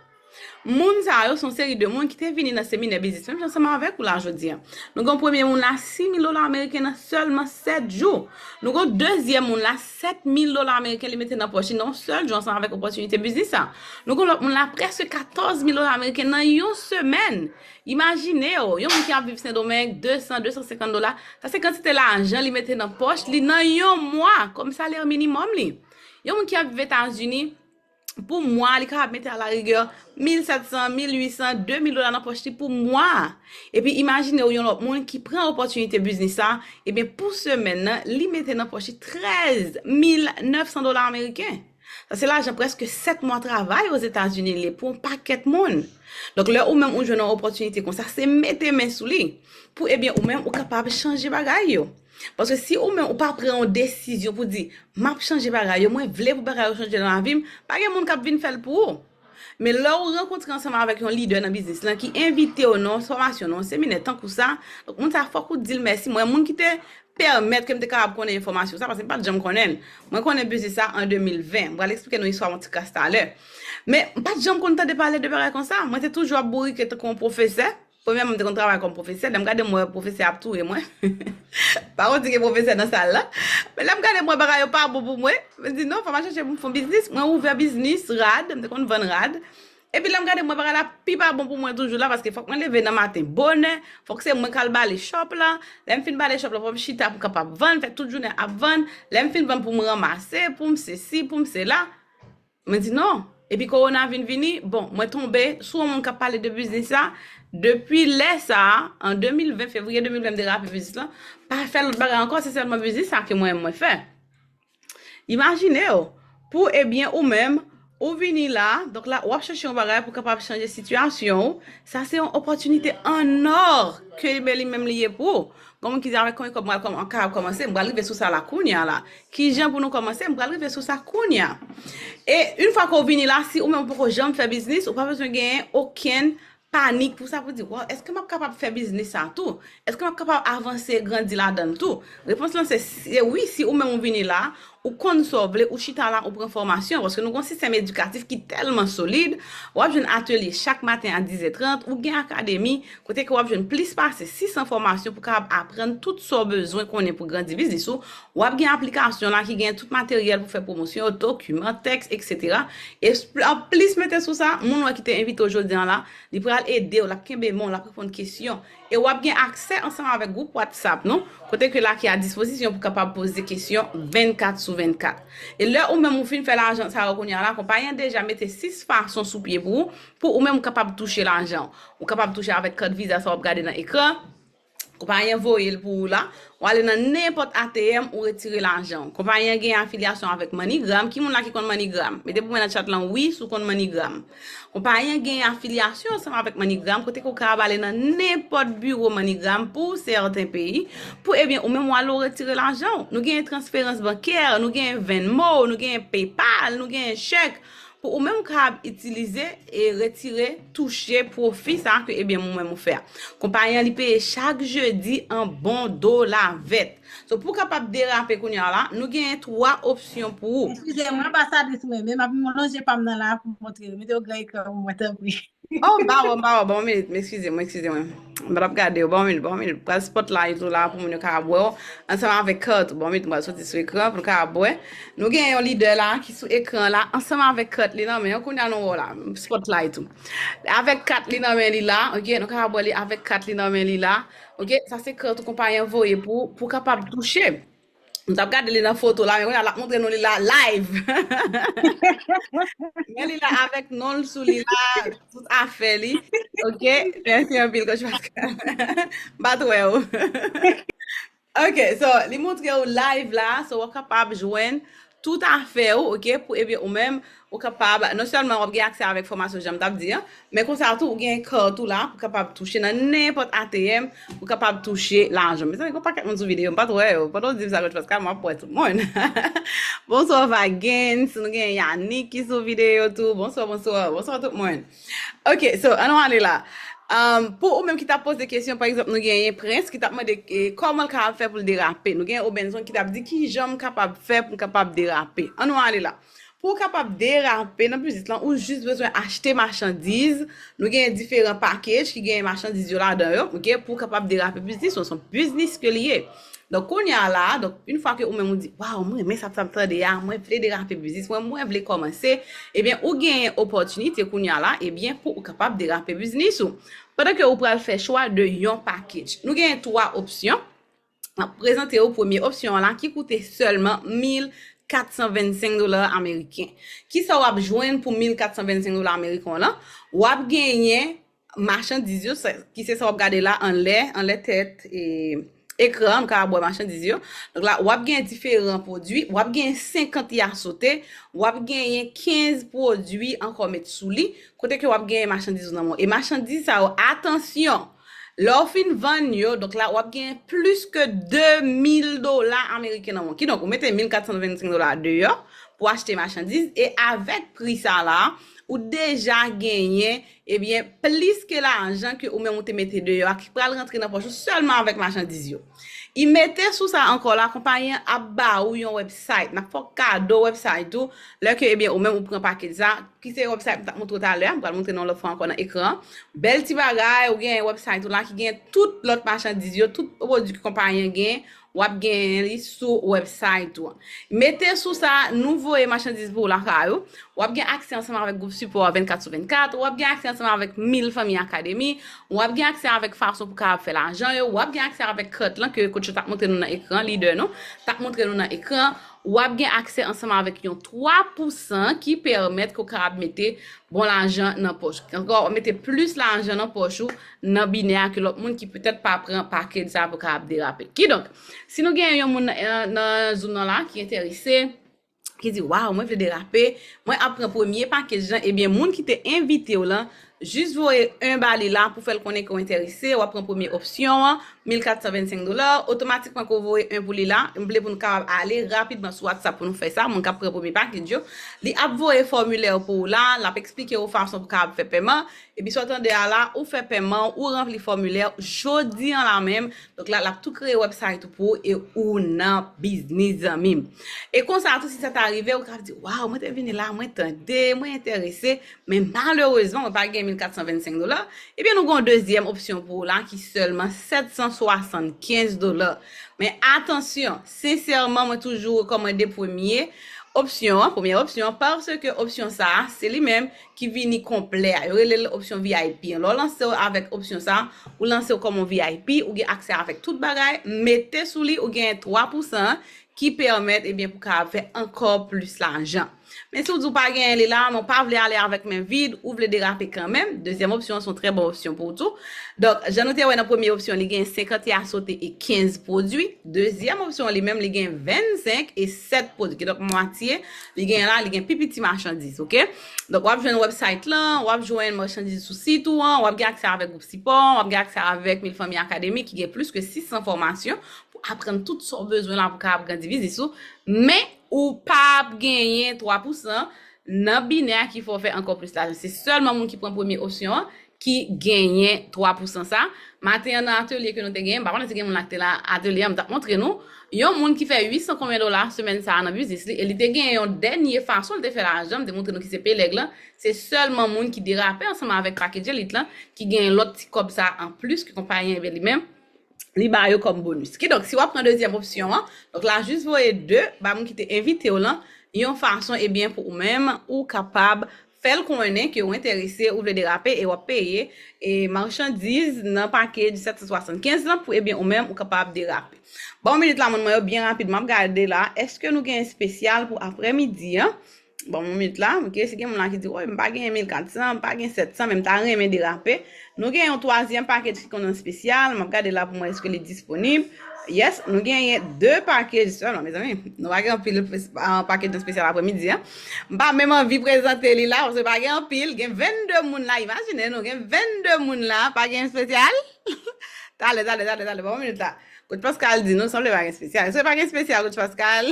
Moun sa yo se yon seri de moun ki te vini nan seminè biznis, menm jan ansanm avèk ou la jodi a. Nou gen yon premye moun la, sis mil dola ameriken nan sèlman sèt jou. Nou gen yon dezyèm moun la, sèt mil dola ameriken li mete nan pòch li nan yon sèl jou ansanm avèk opòtinite biznis sa. Nou gen lòt moun la, prèske katòz mil dola ameriken nan yon semèn. Imajine w, yon moun ki ap viv Sendomeng, de san, de san senkant dola, sa se kantite lajan li mete nan pòch li nan yon mwa, kòm salè minimòm li. Yon moun ki ap viv Etazini, pou mwa, li kapab mete alarigè mil sèt san, mil uit san, de mil dola nan pòch li pou mwa. Epi imajine w yon lòt moun ki pran opòtinite biznis sa, ebyen pou semèn nan, li mete nan pòch li trèz mil nèf san dola ameriken. Sa se lajan prèske sèt mwa travay Ozetazini li ye pou yon pakèt moun. Donk, lè ou menm ou jwenn yon opòtinite konsa, se mete men sou li. Pou, ebyen, ou menm, ou kapab chanje bagay yo. Paske si ou menm, ou pa pran yon desizyon pou di, "M ap chanje bagay yo, mwen vle pou bagay yo chanje nan lavi m," pa gen moun k ap vin fè l pou ou. Men lè w rankontre ansanm avèk yon lidè nan biznis lan ki envite w nan yon fòmasyon, nan yon seminè tankou sa, donk moun sa fòk ou di l mèsi. Mwen, moun ki te pèmèt ke m te kapab konnen enfòmasyon sa, paske m pa t janm konnen l. Mwen konnen biznis sa an de mil ven. M pral eksplike nou istwa yon ti kras talè. Men m pa t janm konn tande pale de bagay konsa. Mwen te toujou ap bourike tankou yon pwofesè. Premyèman, m te konn travay kòm pwofesè. Lè m gade m wè pwofesè ap touye mwen. Pa konn di gen pwofesè nan sal la. Men lè m gade m wè bagay yo pa bon pou mwen, mwen di non, fò m al chèche pou m fè yon biznis. Mwen ouvè biznis rad, m te konn vann rad. Epi lè m gade m wè bagay la pi pa bon pou mwen toujou la, paske fòk mwen leve nan maten bonè, fòk se mwen k al bale chòp la. Lè m fin bale chòp la, fò m chita pou m kapab vann, fè tout jounen ap vann. Lè m fin vann pou m ranmase, pou m sesi, pou m sela. Mwen di non. Epi kowona vin vini, bon, mwen tonbe sou yon moun k ap pale de biznis la. Depi lè sa a, an de mil ven, fevriye de mil ven, m derape biznis lan. Pa fè lòt bagay ankò, se sèlman biznis sa ke mwen, mwen fè. Imajine w, pou, ebyen, ou menm, Ou vini la, donk la, w ap chèche yon bagay pou kapab chanje sitiyasyon ou. Sa se yon opòtinite an nò ke li, li menm li ye pou ou. Gon moun ki di avèk konbyen kòb m pral kòm-, kapab kòmanse, m pral rive sou sa la kounye a la. Kijan pou nou kòmanse, m pral rive sou sa kounye a. E yon fwa ke w vini la, si ou menm ou poko janm fè biznis, ou pa bezwen genyen okenn panik pou sa, pou di, waw, èske m ap kapab fè biznis sa tou? Èske m ap kapab avanse, grandi ladan l tou? Repons lan se, se wi, si ou menm ou vini la, ou konn sa w vle, ou chita la, ou pran fòmasyon, paske nou gon sistèm edikatif ki tèlman solid, w ap jwenn atelye chak maten a diz è trant, ou gen akademi, kote ke w ap jwenn plis pase sis san fòmasyon pou kapab aprann tout sa w bezwen konnen pou grandi biznis ou, w ap gen aplikasyon la ki gen tout materyèl pou fè pwomosyon, dokiman, tèks, etsetera. E s-, anplis mete sou sa, moun ou wè ki te envite w jodi a la, li pral ede w, l ap kenbe men w, l ap reponn kesyon. E w ap gen aksè ansanm avèk gwoup WhatsApp nou, kote ke la ki a dispozisyon pou kapab poze kesyon vennkat sou vennkat. E lè ou menm ou fin fè lajan sa yo kounye a la, konpayi an deja mete sis fason sou pye pou ou, pou ou menm ou kapab touche lajan w. Ou kapab touche avèk kat Visa sa w ap gade nan ekran. Konpayi an voye l pou ou la. Ou ale nan nenpòt A T M, ou retire lajan w. Konpayi an gen afilyasyon avèk MoneyGram. Ki moun la ki konn MoneyGram? Mete pou mwen nan chat lan wi si w konn MoneyGram. Konpayi an gen afilyasyon ansanm avèk MoneyGram, kote ke w kapab ale nan nenpòt biwo MoneyGram pou sèten peyi, pou, ebyen, ou menm w ale w retire lajan w. Nou gen transferans bankè, nou gen Venmo, nou gen PayPal, nou gen chèk. Pou ou menm ou kapab itilize e retire, touche pwofi sa ke, ebyen, ou menm ou fè a. Konpayi an, li peye chak jedi an bon dola vèt. So, pou w kapab derape kounye a la, nou genyen twa opsyon pou ou. Eskize mwen, anbasadris mwen, men m ap lonje pa m nan la pou montre yo. Mete yo gran ekran pou mwen, tanpri. Oh, m pa wè, m pa wè. Ban m yon minit, m eskize mwen, eskize mwen. M pa t ap gade yo. Ban m yon minit, ban m yon minit. Pral spotlight ou la pou moun yo kapab wè w. Ansanm avèk kat ou. Ban m yon minit, m pral soti sou ekran pou nou kapab wè. Nou gen yon lidè la ki sou ekran la, ansanm avèk kat li nan men. Kounye a nou wè w la, spotlight ou. Avèk kat li nan men li la, ok? Nou kapab wè li avèk kat li nan men li la. Ok, sa se kat ou konpayi an voye pou, pou kapab touche. M t ap gade li nan foto la, men kounye a l ap montre nou li la live. Men li la avèk non l sou li la, tout afè li. Ok, mèsi anpil, Coach Pascal. M pa t wè w. Ok, so, li montre w live la, so w ap kapab jwenn tout afè w, ok, pou, ebyen, ou menm, ou kapab, non sèlman w ap gen aksè avèk fòmasyon jan m t ap di an, men konsa tou, ou gen kat ou la pou kapab touche nan nenpòt A T M, pou kapab touche lajan. Mezanmi, gon pakèt moun sou videyo, m pa t wè yo. Pandan w di m sa, Coach Pascal, m ap wè tout moun. Bonswa, Vagens, nou gen Yannick ki sou videyo tou. Bonswa, bonswa, bonswa tout moun. Ok, so, ann nou ale la. Um, pou ou menm ki t ap poze kesyon, pa egzanp, nou genyen Prince ki t ap mande, eh, kòman l kapab fè pou l derape. Nou genyen Obenson ki t ap di, "Kijan m kapab fè pou m kapab derape?" Ann nou ale la. Pou w kapab derape nan biznis lan, ou jis bezwen achte machandiz. Nou genyen diferan package ki genyen machandiz yo ladan yo, ok, pou w kapab derape biznis ou, se yon biznis ke li ye. Donk, kounye a la, donk, yon fwa ke ou menm ou di, "Waw, mwen renmen sa, sa m tande a, mwen vle derape biznis mwen, mwen vle kòmanse," ebyen, ou genyen opòtinite kounye a la, ebyen, pou ou kapab derape biznis ou. Pandan ke ou pral fè chwa de yon package. Nou genyen twa opsyon. M ap prezante w premye opsyon an la ki koute sèlman mil kat san vennsenk dola ameriken. Kisa w ap jwenn pou mil kat san vennsenk dola ameriken w lan? W ap genyen machandiz yo, sa, ki se sa w ap gade la anlè, anlè tèt, e, ekran, nou kapab wè machandiz yo. Donk la, w ap gen diferan pwodui, w ap gen senkant yasote, w ap genyen kenz pwodui ankò met sou li, kote ke w ap genyen machandiz ou nan men w. E machandiz sa yo, atansyon, lè w fin vann yo, donk la, w ap genyen plis ke de mil dola ameriken nan men w. Kidonk, ou mete mil kat san vennsenk dola deyò pou achte machandiz, e avèk pri sa la, ou deja genyen, ebyen, plis ke lajan ke ou menm ou te mete deyò a ki pral rantre nan pòch ou sèlman avèk machandiz yo. E mete sou sa ankò la, konpayi an ap ba ou yon website. N ap fè w kado website ou, lè ke, ebyen, ou menm ou pran pakèj sa, ki se website m t ap montre w talè a, m pral montre nou lòt fwa ankò nan ekran an. Bèl ti bagay, ou gen website ou la ki gen tout lòt machandiz yo, tout pwodui ke konpayi an gen, w ap genyen li sou website ou an. Mete sou sa, nou voye machandiz pou ou lakay ou. W ap gen aksè ansanm avèk gwoup sipò a vennkat sou vennkat. W ap gen aksè ansanm avèk mil Fanmi Akademi. W ap gen aksè avèk fason pou kapab fè lajan yo. W ap gen aksè avèk kat lan ke coach yo t ap montre nou nan ekran, lidè nou t ap montre nou nan ekran. W ap gen aksè ansanm avèk yon twa pousan ki pèmèt ke w kapab mete bon lajan nan pòch. Ankò, w ap mete plis lajan nan pòch ou nan binè a ke lòt moun ki petèt pa pran pakèj sa pou kapab derape. Kidonk, si nou gen yon moun, eh, nan Zoom nan la ki enterese, ki di, "Waw, mwen vle derape, mwen ap pran premye package lan," ebyen, moun ki te envite w lan, jis voye en ba li la pou fè l konnen ke w enterese, w ap pran premye opsyon an, mil kat san vennsenk dola, otomatikman ke w voye en pou li la, m vle pou nou kapab ale rapidman sou WhatsApp pou nou fè sa, moun k ap pran premye package yo, li ap voye fòmilè pou w la, l ap eksplike w fason pou w kapab fè pèman, epi sa w tande a la, ou fè pèman, ou ranpli fòmilè, jodi an la menm, donk la, l ap tou kreye website ou pou ou e ou nan biznis, zanmi m. E konsa tou, si sa ta rive, ou ka di, "Waw, mwen te vini la, mwen tande, mwen enterese, men malerezman, mwen pa gen mil kat san vennsenk dola." Ebyen, nou gen yon dezyèm opsyon pou ou la ki sèlman sèt san swasannkenz dola. Men atansyon, sensèman, mwen toujou rekòmande premye opsyon an, premyè opsyon an, paske opsyon sa a, se li menm ki vini konplè a. Yo rele l opsyon V I P an. Lè w lanse w avèk opsyon sa a, ou lanse w kòm yon V I P, ou gen aksè avèk tout bagay, mete sou li, ou gen twa pousan ki pèmèt, ebyen, pou w kapab fè ankò plis lajan. Men si w di w pa genyen li la, men w pa vle ale avèk men vid, ou vle derape kanmenm, dezyèm opsyon an se yon trè bon opsyon pou ou tou. Donk, jan nou te wè nan premye opsyon, li gen senkant a sote e kenz pwodui. Dezyèm opsyon an li menm, li gen vennsenk e sèt pwodui. Kidonk, mwatye, li gen la, li gen pi piti machandiz, oke? Donk, w ap jwenn website lan, w ap jwenn machandiz sou sit ou an, w ap gen aksè avèk gwoup sipò, w ap gen aksè avèk Mil Fanmi Akademi ki gen plis ke sis san fòmasyon pou aprann tout sa w bezwen la pou w kapab grandi biznis ou. Men, ou p ap genyen twa pousan nan binè a ki fè w fè ankò plis lajan. Se sèlman moun ki pran premye opsyon an ki genyen twa pousan sa. Maten an nan atelye ke nou te genyen, m pa konnen si gen moun la ki te la atelye an, m t ap montre nou. Yon moun ki fè uit san konbyen dola semèn sa a nan biznis li, e li te genyen yon dènye fason li te fè lajan, m te montre nou ki se Peleg lan. Se sèlman moun ki derape ansanm avèk Package Elite lan ki genyen lòt ti kòb sa a anplis ke konpayi an, ebyen, li menm, li ba yo kòm bonis. Kidonk, si w ap pran dezyèm opsyon an, donk la, jis voye de ba moun ki te envite w lan, yon fason, ebyen, pou ou menm, ou kapab fè l konnen ke w enterese, ou vle derape e w ap peye e machandiz nan package sèt san swasannkenz lan pou, ebyen, ou menm, ou kapab derape. Bon, minit la, moun mwen yo, byen rapid, m ap gade la. Èske nou gen espesyal pou aprèmidi an? Bon, yon minit la, oke, si gen moun la ki di, "Woy, m pa gen mil kat san, m pa gen sèt san, men m ta renmen derape." Nou gen yon twazyèm package ki konn an espesyal, m ap gade la pou m wè èske li disponib. Yes, nou genyen de package sèlman, mezanmi. Nou pa gen anpil, ah, package an espesyal aprèmidi an. M pa menm anvi prezante li la, paske pa gen anpil, gen vennde moun la, imajine nou, gen vennde moun la, pa gen espesyal. Talè, talè, talè, talè, bon, yon minit la. Coach Pascal di nou, sanble pa gen espesyal. Èske pa gen espesyal, Coach Pascal?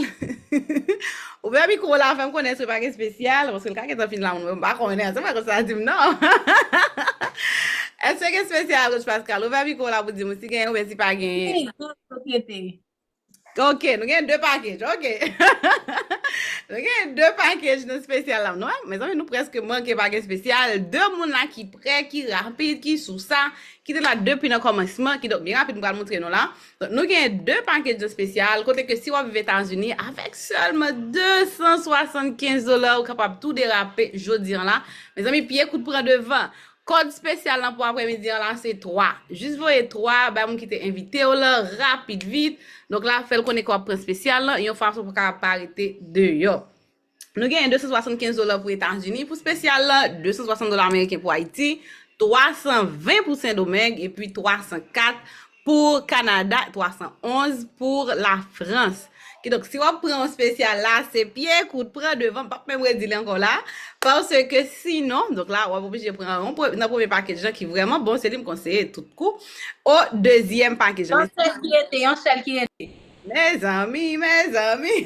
Ouvè mikwo w la, fè m konnen èske pa gen espesyal, paske l ka gentan fin la, moun, m pa konnen, se pa konsa di m, non. Èske gen espesyal, Coach Pascal? Ouvè mikwo w la pou di m si gen oubyen si pa gen. Wi, tout sosyete. Ok, nou gen de package, ok. Nou gen de package nan espesyal la, non? Mezanmi, nou prèske manke pa gen espesyal. De moun la ki prè, ki rapid, ki sou sa, ki te la depi nan kòmansman, kidonk byen rapid, m pral montre nou la. Donk, nou gen de package espesyal, kote ke si w ap viv Etazini, avèk sèlman de san swasannkenz dola, ou kapab tou derape jodi an la. Mezanmi, pye kout pran devan. Kòd espesyal lan pou aprèmidi an la, se twa. Jis voye twa bay moun ki te envite w lan, rapid, vit. Donk la, fè l konnen ke w ap pran espesyal lan, yon fason pou w kapab pa rete deyò. Nou genyen de san swasannkenz dola pou Etazini pou espesyal lan, de san swasant dola ameriken pou Ayiti, twa san ven pou Sendomeng, epi twa san kat pou Kanada, twa san onz pou Lafrans. Kidonk, si w ap pran yon espesyal la, se pye kout pran devan, m p ap menm redi li ankò la, paske sinon, donk la, w ap oblije pran yon pre-, nan premye package lan ki vrèman bon, se li m konseye tout kou, o dezyèm package lan. Yon sèl ki rete, yon sèl ki rete. Mezanmi, mezanmi.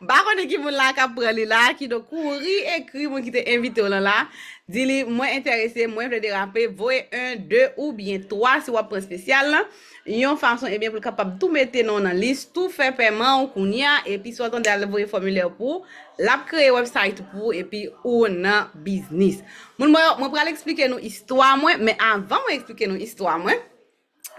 M pa konnen ki moun la k ap pran li la, kidonk kouri ekri moun ki te envite w lan la. Di li, "Mwen enterese, mwen vle derape," voye en, de oubyen twa si w ap pran espesyal lan. Yon fason, ebyen, pou l kapab tou mete non w nan lis, tou fè pèman w kounye a, epi si w tande al voye fòmilè pou ou, l ap kreye website pou ou, epi ou nan biznis. Moun mwen yo, mwen pral eksplike nou istwa mwen, men avan mwen eksplike nou istwa mwen,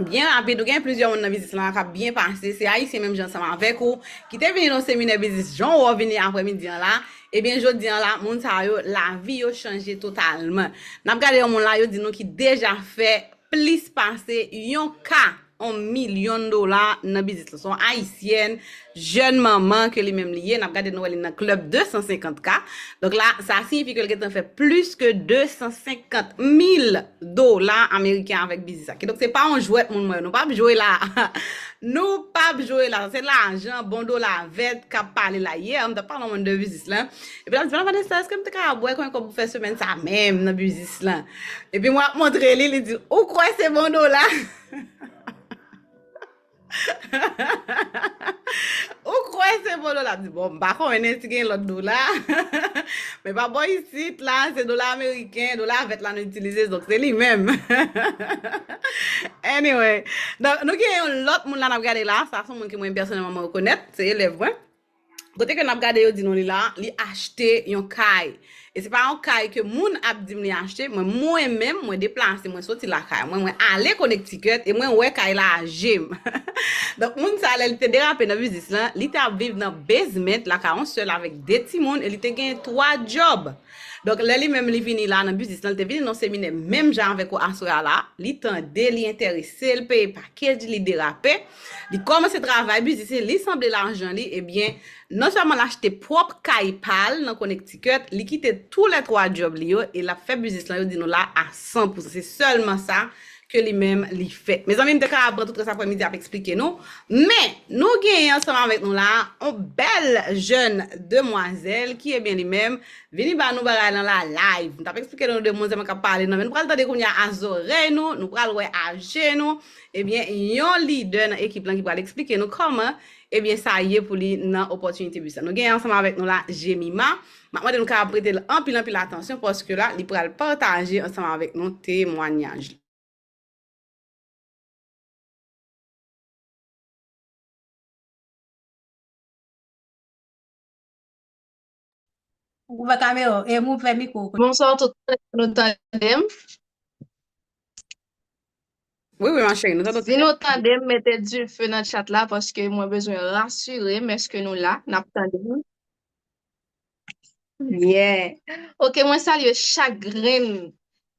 byen rapid, ou gen plizyè moun nan biznis lan k ap byen pase, se ayisyen menm jan ansanm avèk ou, ki te vini nan seminè biznis, jan w wè w vini aprèmidi an la, ebyen, jodi an la, moun sa yo, lavi yo chanje totalman. N ap gade yon moun la, yo di nou ki deja fè plis pase yon ka yon milyon dola nan biznis la. Se yon ayisyèn, jèn manman ke li menm li ye. N ap gade, nou wè li nan klèb de san senkant K. Donk la, sa siyifi ke l gentan fè plis ke de san senkant mil dola ameriken avèk biznis sa. Kidonk, se pa yon jwèt, moun mwen. Nou p ap jwe la. Nou p ap jwe la. Se lajan, bon dola vèt k ap pale la. Yè, m t ap pale yon moun de biznis la. Epi l ap di, "Vanessa, èske m te ka bwè konbyen kòb ou fè semèn sa menm nan biznis la?" Epi mwen ap montre li, li di, "Ou kwè se bon dola?" Ou kwè se bon dola? M di, "Bon, m pa konnen si gen lòt dola." Men pa bò isit la, se dola ameriken, dola vèt la nou itilize, donk se li menm. Anyway, donk nou gen yon lòt moun la n ap gade la, sa se yon moun ke mwen pèsonèlman mwen rekonèt, se elèv mwen. Kote ke n ap gade yo di nou li la, li achte yon kay. E se pa yon kay ke moun ap di m li achte, mwen, mwen menm, mwen deplase, mwen soti lakay mwen, mwen ale Connecticut e mwen wè kay la a je m. Donk, moun sa, lè li te derape nan biznis lan, li te ap viv nan basement lakay yon sèl avèk de timoun e li te gen twa djòb. Donk, lè li menm li vini la nan biznis lan, li te vini nan seminè menm jan avèk ou aswè a la, li tande, li enterese, li peye package, li derape, li kòmanse travay biznis li, li sanble lajan li, ebyen, non sèlman l achte pwòp kay pa l nan Connecticut, li kite toulètwa djòb li yo e l ap fè biznis lan, yo di nou la, a san pousan. Se sèlman sa ke li menm li fè. Mezanmi, m te ka pran tout rès aprèmidi ap eksplike nou, men nou genyen ansanm avèk nou la yon bèl jèn demwazèl ki, ebyen, li menm vini ba nou bagay lan la live. M t ap eksplike nou de demwazèl mwen k ap pale nan, men nou pral tande kounye a a zòrèy nou, nou pral wè a je nou, ebyen, yon lidè nan ekip lan ki pral eksplike nou kòman, ebyen, sa ye pou li nan opòtinite biznis la. Nou genyen ansanm avèk nou la Jemima. M ap mande nou ka prete l anpil, anpil atansyon paske la, li pral pataje ansanm avèk nou temwanyaj li. Ou ouvè kamera w, e m ouvè mikwo w. Bonswa tout moun, nou tande m? Wi, wi, ma chérie, nou tande w. Si nou tande m, mete dife nan chat la, paske mwen bezwen rasire m, èske nou la, n ap tande m? Yeah. Ok, mwen salye chak grenn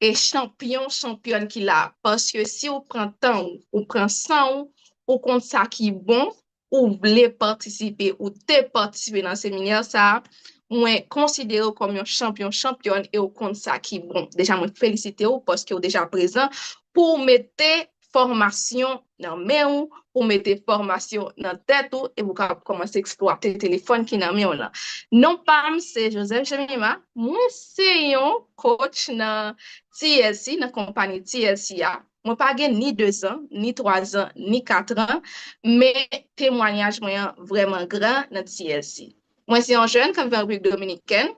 e chanpyon, chanpyòn ki la, paske si w pran tan w, ou pran san w, ou konn sa ki bon, ou vle patisipe, ou te patisipe nan seminè sa a, mwen konsidere w kòm yon chanpyon, chanpyòn e w konn sa ki bon. Deja, mwen felisite w paske w deja prezan pou w mete fòmasyon nan men w, pou w mete fòmasyon nan tèt ou e pou w kapab kòmanse eksplwate telefòn ki nan men w lan. Non pa m se Joseph Jemima, mwen se yon coach nan T L C, nan konpayi T L C a. Mwen pa gen ni de zan, ni twa zan, ni kat an, men temwanyaj mwen an vrèman gran nan T L C. Mwen se yon jèn k ap viv an Repiblik Dominikèn.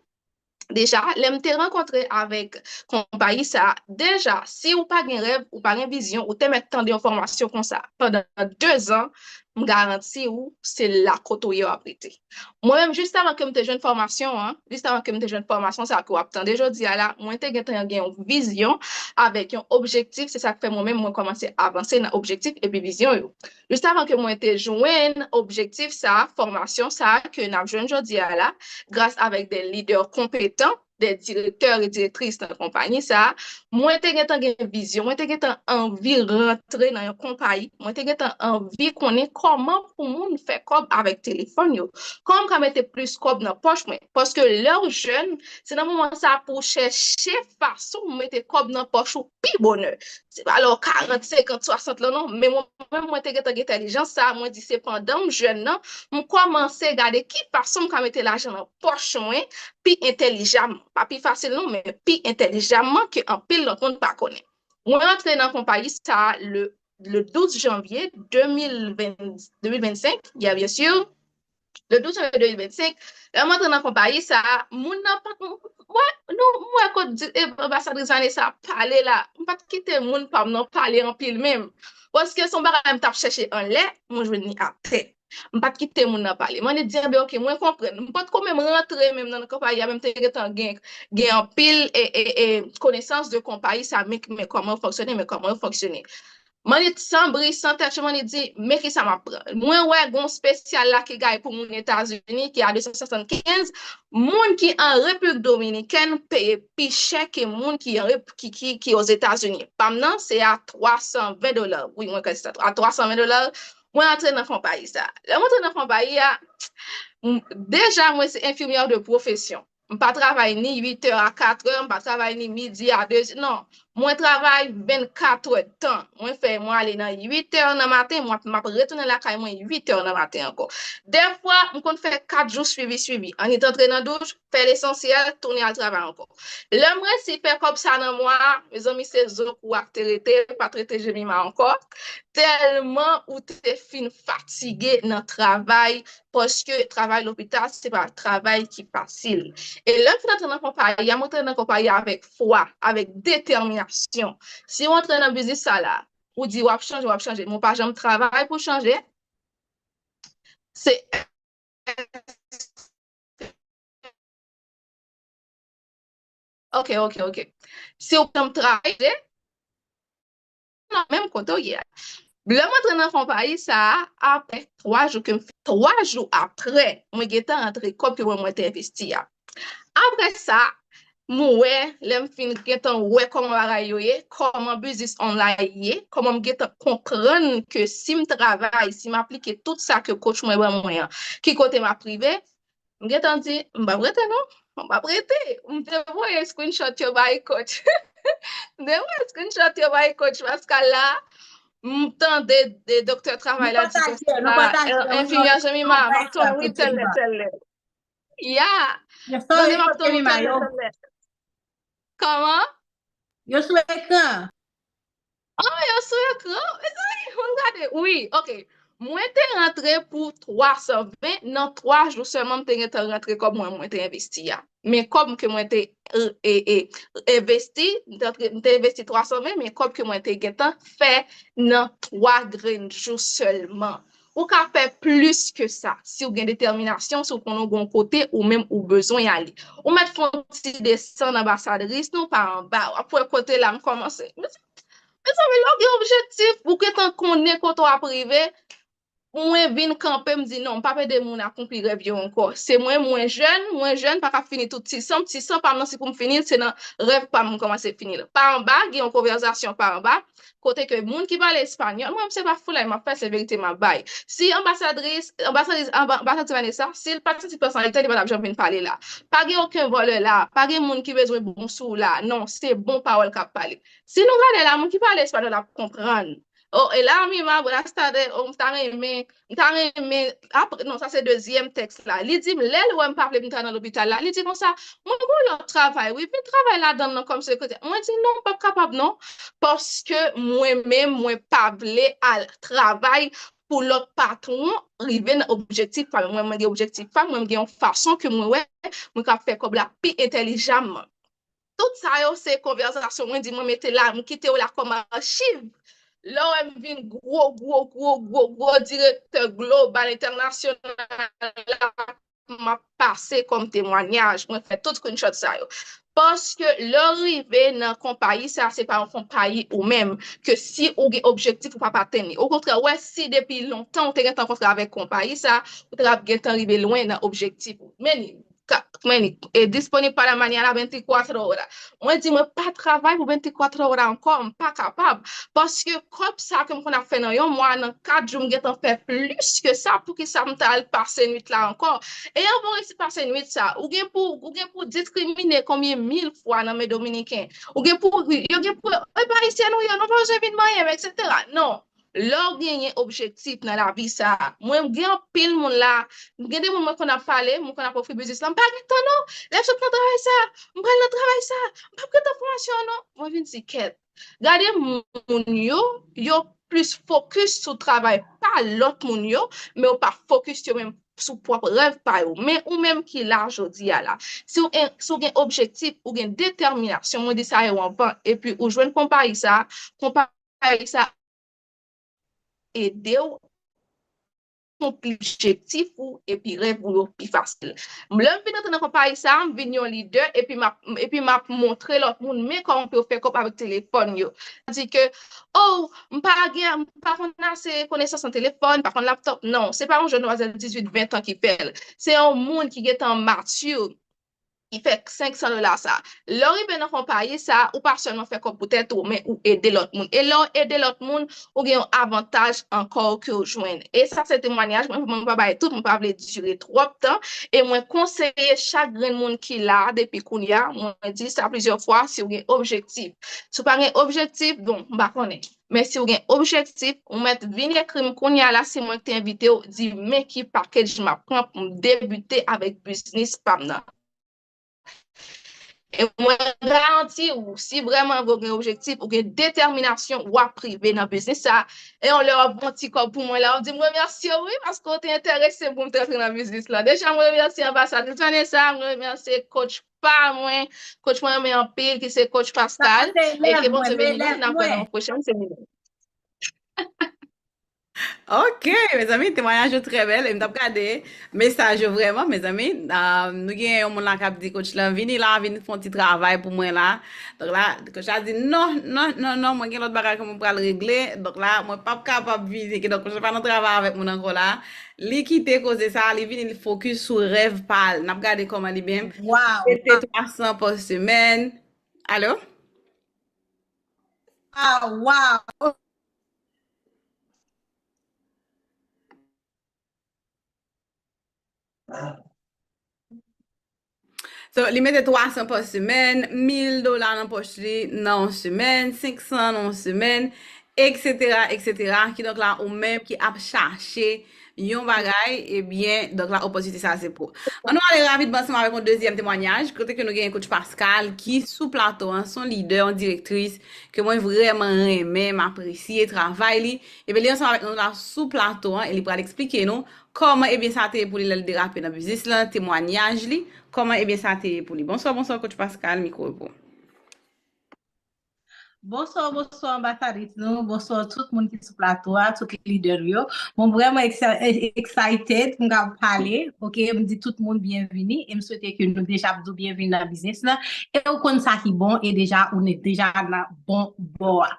Deja, lè m te rankontre avèk konpayi sa a, deja, si ou pa gen rèv, ou pa gen vizyon, ou te mèt tande yon fòmasyon konsa pandan de zan, m garanti ou, se la kote w ye w ap rete. Mwen menm, jis avan ke m te jwenn fòmasyon an, jis avan ke m te jwenn fòmasyon sa a ke w ap tande jodi a la, mwen te gentan gen yon vizyon avèk yon objektif, se sa k fè mwen menm, mwen kòmanse avanse nan objektif epi vizyon yo. Jis avan ke mwen te jwenn objektif sa a, fòmasyon sa a ke n ap jwenn jodi a la, gras avèk de lidè konpetan, de direktè e direktris nan konpayi sa a, mwen te gentan gen vizyon, mwen te gentan anvi rantre nan yon konpayi, mwen te gentan anvi konnen kòman pou moun fè kòb avèk telefòn yo, kòman m ka mete plis kòb nan pòch mwen. Paske lè w jèn, se nan moman sa a pou w chèche fason pou mete kòb nan pòch ou pi bonè. Se pa lè w karant, senkant, swasant lan non, men mwen menm mwen te gentan gen entèlijans sa a, mwen di se pandan m jèn nan, m kòmanse gade ki fason m ka mete lajan nan pòch mwen pi entèlijamman. Pa pi fasil non, men pi entèlijamman ke anpil lòt moun pa konnen. Mwen rantre nan konpayi sa a le, le douz janvye de mil ven, de mil vennsenk, yeah, byen si. Le douz janvye de mil vennsenk, lè m antre nan konpayi sa a, moun nan pa t, m wè, nou, m wè kot di, e, anbasadris Vanessa ap pale la, m pa t kite moun pa m nan pale anpil menm. Paske se yon bagay m t ap chèche anlè, mwen jwenn li atè. M pa t kite moun nan pale. Mwen di, "Enben, ok, mwen konprann." M potko menm rantre menm nan konpayi a, men m te gentan gen, gen anpil e, e, e konesans de konpayi sa, men, men kòman yo fonksyone, men kòman yo fonksyone. Manit san bri, san tèt cho, Manit di, men ki sa m ap pran. Mwen wè gon spesyal la ki gaye pou moun Etazini, ki a de san swasannkenz. Moun ki an Repiblik Dominikèn peye pi chè ke moun ki an Rep-, ki, ki, ki Ozetazini. Pa m nan, se a twa san ven dola. Wi, mwen kwè se sa, a twa san ven dola, mwen antre nan konpayi sa. Lè mwen antre nan konpayi a, m-, deja mwen se enfimyè de pwofesyon. M pa travay ni uit è a kat è, m pa travay ni midi a de, non. Mwen travay vennkat è tan. Mwen fè, mwen ale nan uit è nan maten, mwen ap, m ap retounen lakay mwen uit è nan maten ankò. Dèfwa, m konn fè kat jou swivi, swivi. Annik antre nan douch, fè lesansyèl, tounen al travay ankò. Lè m resi fè kòb sa nan mwa a, mezanmi, se zo kou ak te rete, pa t rete Jemima ankò. Tèlman ou te fin fatige nan travay, paske travay lopital, se pa travay ki fasil. E lè m fin antre nan konpayi a, m antre nan konpayi a avèk fwa, avèk detèminasyon. Si w antre nan biznis sa la, ou di w ap chanje, w ap chanje, men w pa janm travay pou chanje, se Ok, ok, ok. Si w pa janm travay, nan menm kote w ye a. Lè m antre nan konpayi sa a, apre twa jou ke m fè, twa jou apre, mwen gentan rantre kòb ke mwen, mwen te envesti a. Apre sa, m wè, lè m fin gentan wè kòman bagay yo ye, kòman biznis online ye, kòman m gentan konprann ke si m travay, si m aplike tout sa ke coach mwen ban mwen an, ki kote m ap rive, m gentan di, m p ap rete non. M p ap rete. M te voye screenshot yo bay coach. M te voye screenshot yo bay coach Pascal la. M tande de doktè travay la di konsa, enfimyè Jemima, m ap tann wi tèl lè, tèl lè. Ya. Tande m ap tann wi tèl lè, tèl lè. Kòman? Yo sou ekran. Ah, yo sou ekran? Mezanmi, moun gade. Wi, ok. Mwen te rantre pou twa san ven, nan twa jou sèlman m te gentan rantre kòb mwen, mwen te envesti a. Men kòb ke mwen te, e, e, e, envesti, m te antre, m te envesti twa san ven, men kòb ke mwen te gentan fè nan twa grenn jou sèlman. Ou ka fè plis ke sa si w gen detèminasyon, si w konnen w gen yon kote ou menm ou bezwen ale. Ou mèt fè yon ti desann anbasadris, non pa anba. W ap wè kote la m kòmanse. Mezanmi, lè w gen objektif, ou gentan konnen kote w ap rive. Mwen vin kanpe, m di non, m p ap ede moun akonpli rèv yo ankò. Se mwen, mwen jèn, mwen jèn, pa ka fini tout ti san m. Ti san pa m nan, si pou m fini l, se nan rèv pa m m kòmanse fini l. Pa anba, gen yon konvèsasyon pa anba, kote ke moun ki pale espanyòl, mwen, se pa foulay m ap fè, se verite m ap bay. Si anbasadris, anbasadris, anba-, anbasadris Vanessa, si l pa t santi pèsonalite, li pa t ap janm vin pale la. Pa gen okenn vòlè la, pa gen moun ki bezwen bon sou w la. Non, se bon pawòl k ap pale. Si nou gade la, moun ki pale espanyòl ap konprann. Oh, el a mi ma buenas tardes, oh, m ta renmen, m ta renmen, apre, non, sa se dezyèm tèks la. Li di m, lè l wè m pa vle m ta nan lopital la, li di konsa, mwen gon lòt travay, wi, vin travay ladan l non kòm sekretè. Mwen di, non, m p ap kapab, non, paske mwen menm, mwen pa vle al travay pou lòt patwon rive nan objektif pa m. Mwen, mwen gen objektif pa m, mwen, mwen gen yon fason ke mwen wè mwen ka fè kòb la pi entèlijaman. Tout sa yo se konvèsasyon mwen di mwen mete la, m kite yo la kòm achiv. Lè w wè m vin gwo, gwo, gwo, gwo, gwo direktè global entènasyonal la, m ap pase kòm temwanyaj. Mwen fè tout screenshot sa yo. Paske lè w rive nan konpayi sa, se pa yon konpayi ou menm, ke si ou gen objektif, ou p ap atenn li. Okontrè, w wè si depi lontan ou te gentan kontre avèk konpayi sa, ou te ap gentan rive lwen nan objektif ou. Men li, ka-, men li, e disponib para mañana veinticuatro horas. Mwen di, mwen pa travay pou venntikwat ora ankò, m pa kapab. Paske kòb sa ke m konn ap fè nan yon mwa, nan kat jou, m gentan fè plis ke sa, poukisa m ta al pase nwit la ankò? E anvan w resi pase nwit sa, ou gen pou, ou gen pou diskrimine konbyen mil fwa nan men Dominiken. Ou gen pou, yo gen pou, e pa Ayisyen nou ye, nou pa bezwen vin manyen m, etsetera. Non. Lè w genyen objektif nan lavi sa a, mwen, gen anpil moun la, gen de moun mwen konn ap pale, mwen konn ap ofri biznis la, m pa gen tan non. Lè m sot nan travay sa, m pral nan travay sa, m p ap gen tan fòmasyon an non. Mwen vin di kèt. Gade moun yo, yo plis fokis sou travay pa lòt moun yo, men yo pa fokis yo menm sou pwòp rèv pa yo. Men ou menm ki la jodi a la, si w, si w gen objektif, ou gen detèminasyon, mwen di sa yo anvan, epi ou jwenn konpayi sa, konpayi sa ede w akonpli objektif ou epi rèv ou yo pi fasil. Lè m vin antre nan konpayi sa a, m vin yon lidè epi m ap, epi m ap montre lòt moun men kòman pou yo fè kòb avèk telefòn yo. Sa di ke, oh, m pa gen, m pa konn ase konesans nan telefòn, m pa konn laptòp. Non, se pa yon jèn demwazèl dizuit, ven tan ki fè l. Se yon moun ki gentan mature, ki fè senk san dola sa. Lè w rive nan konpayi sa, ou pa sèlman fè kòb pou tèt ou, men ou ede lòt moun. E lè w ede lòt moun, ou gen yon avantaj ankò ke w jwenn. E sa se temwanyaj mwen, mwen pa bay tout, mwen pa vle dire twòp tan. E mwen konseye chak grenn moun ki la depi kounye a, mwen di sa plizyè fwa, si w gen objektif. Si w pa gen objektif, bon, m pa konnen. Men si w gen objektif, ou mèt vin ekri m kounye a la, se mwen ki te envite w, di men ki package m ap pran pou m debite avèk biznis pa m nan. E mwen garanti ou, si vrèman vre w gen objektif, ou gen detèminasyon, w ap rive nan biznis sa. E yon lè w ap bon ti kòb pou mwen la, w di m remèsye w wi, paske w te enterese pou m te antre nan biznis la. Deja, mwen remèsye anbasadris Vanessa, mwen remèsye coach pa mwen, coach mwen renmen anpil, ki se coach Pascal. E ke Bondye beni nou, n ap wè nan yon pwochèn semèn. Ok, mezanmi, temwayaj yo trè bèl. E m t ap gade mesaj yo vrèman, mezanmi. Ah, nou gen yon moun la k ap di, coach lan, vini la, vin fè yon ti travay pou mwen la. Donk la, coach la di, non, non, non, non, mwen gen lòt bagay ke mwen pral regle. Donk la, mwen p ap kapab vini. Donk, coach la pa nan travay avèk moun ankò la. Li kite koze sa, li vini, li fokis sou rèv pa l. N ap gade kòman li menm. Wow. Mete twa san pa semèn. Alo? Wow, wow. So, li mete twa san pa semèn, mil dola nan pòch li nan yon semèn, senk san nan yon semèn, et cetera, et cetera. Kidonk la, ou menm ki ap chache yon bagay, ebyen, donk la, opòtinite sa se pou. Ann nou ale rapidman ansanm avèk yon dezyèm temwanyaj, kote ke nou gen coach Pascal ki sou plato an, se yon lidè, yon direktris ke mwen vrèman renmen, m apresye travay li. Ebyen, li ansanm avèk nou la sou plato an, e li pral eksplike nou kòman, ebyen, sa te ye pou li lè l derape nan biznis lan, temwanyaj li, kòman, ebyen, sa te ye pou li. Bonswa, bonswa, coach Pascal, mikwo pou ou. Bonswa, bonswa, anbasadris nou. Bonswa, tout moun ki sou plato a, tout lidè nou yo. Mwen vrèman eksa-, e-, excited pou m ka pale. Ok, m di tout moun byenvini e m swete ke nou deja ap di w byenvini nan biznis lan. E ou konn sa ki bon e deja ou ne deja nan bon bò a.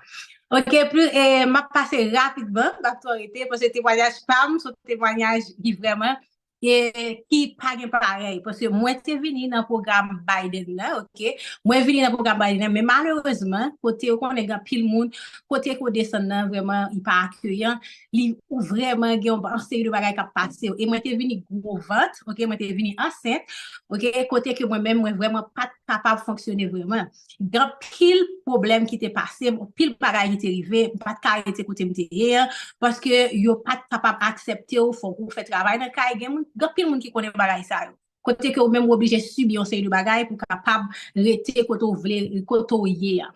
Ok, pli, e, m ap pase rapidman, m ap tou rete, paske temwanyaj pa m, se yon temwanyaj ki vrèman e ki pa gen parèy, paske mwen te vini nan pwogram Biden nan, ok? Mwen vini nan pwogram Biden nan, men malerezman, kote yo konnen gen anpil moun, kote ke w desann nan, vrèman, li pa akeyan, li, ou vrèman gen yon, yon seri de bagay k ap pase w. E mwen te vini gwo vant, ok? Mwen te vini ansent, ok? Kote ke mwen menm, mwen vrèman pa t kapab fonksyone vrèman. Gen anpil pwoblèm ki te pase m, anpil bagay ki te rive, m pa t ka rete kote m te ye an, paske yo pa t kapab aksepte w, fòk ou fè travay nan kay, gen moun, gen anpil moun ki konnen bagay sa yo. Kote ke ou menm ou oblije sibi yon seri de bagay pou w kapab rete kote w vle, kote w ye a.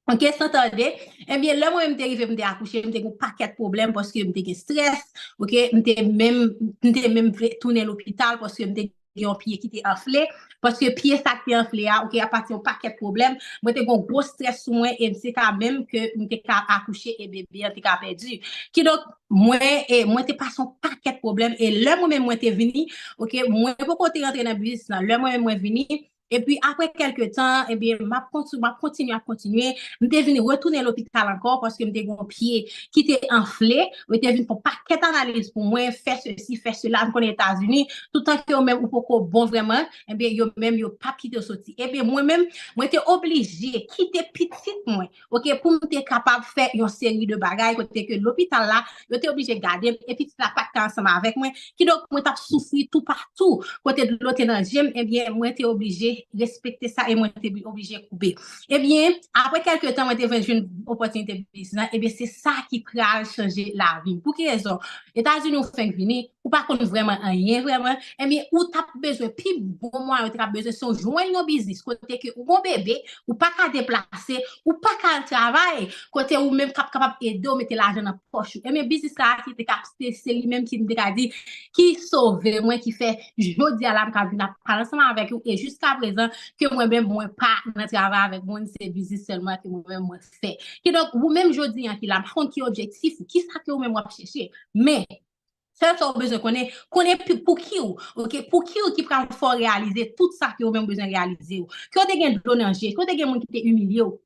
Ok, san tande, ebyen, lè mwen menm te rive, m te akouche, m te gen yon pakèt pwoblèm paske m te gen strès, ok, m te menm, m te menm vle tounen lopital paske m te gen yon pye ki te anfle, paske pye sa k te anfle a, ok, apati yon pakèt pwoblèm, mwen te gen yon gwo strès sou mwen, e se ka menm ke m te ka akouche e bebe an te ka pèdi. Kidonk, mwen, e, mwen te pase yon pakèt pwoblèm, e lè mwen menm mwen te vini, ok, mwen poko te rantre nan biznis lan, lè mwen menm mwen vini, epi apre kèlke tan, ebyen, m ap konti-, m ap kontinye, ap kontinye, m te vin retounen lopital ankò, paske m te gen yon pye ki te anfle, yo te vin fè yon pakèt analiz pou mwen, fè sesi, fè sela, m konnen Etazini, toutan ke yo menm ou poko bon vrèman, ebyen, yo menm yo p ap kite w soti. Ebyen, mwen menm, mwen te oblije kite pitit mwen, ok, pou m te kapab fè yon seri de bagay, kote ke lopital la, yo te oblije gade m, e pitit la pa t ka ansanm avèk mwen, kidonk mwen t ap soufri toupatou, kote dlo te nan je m, ebyen, mwen te oblije respekte sa e mwen te oblije koube. Ebyen, apre kèlke tan, mwen te vin jwenn opòtinite biznis lan, ebyen, se sa ki pral chanje lavi m. Pou ki rezon? Etazini ou fenk vini, ou pa konn vrèman anyen vrèman, ebyen, ou t ap bezwen, pi bon mwayen ou te ka bezwen, se w jwenn yon biznis kote ke ou gon bebe, ou pa ka deplase, ou pa ka al travay, kote ou menm k ap kapab ede w mete lajan nan pòch ou. Ebyen, biznis sa a ki te ka, se, se li menm ki m te ka di, ki sove mwen, ki fè jodi a la m ka vin ap pale ansanm avèk ou, e jiska prezan ke mwen menm mwen pa nan travay avèk moun, se biznis sèlman ke mwen menm mwen fè. Kidonk, ou menm jodi a ki la, m pa konn ki objektif ou, kisa ke ou menm w ap chèche. Men, Sèl sa w bezwen konnen, konnen pou ki w, ok? Pou ki w ki pral fè w reyalize tout sa ke w menm bezwen reyalize w. Ke w te gen dlo nan je, ke w te gen moun ki te imilye w.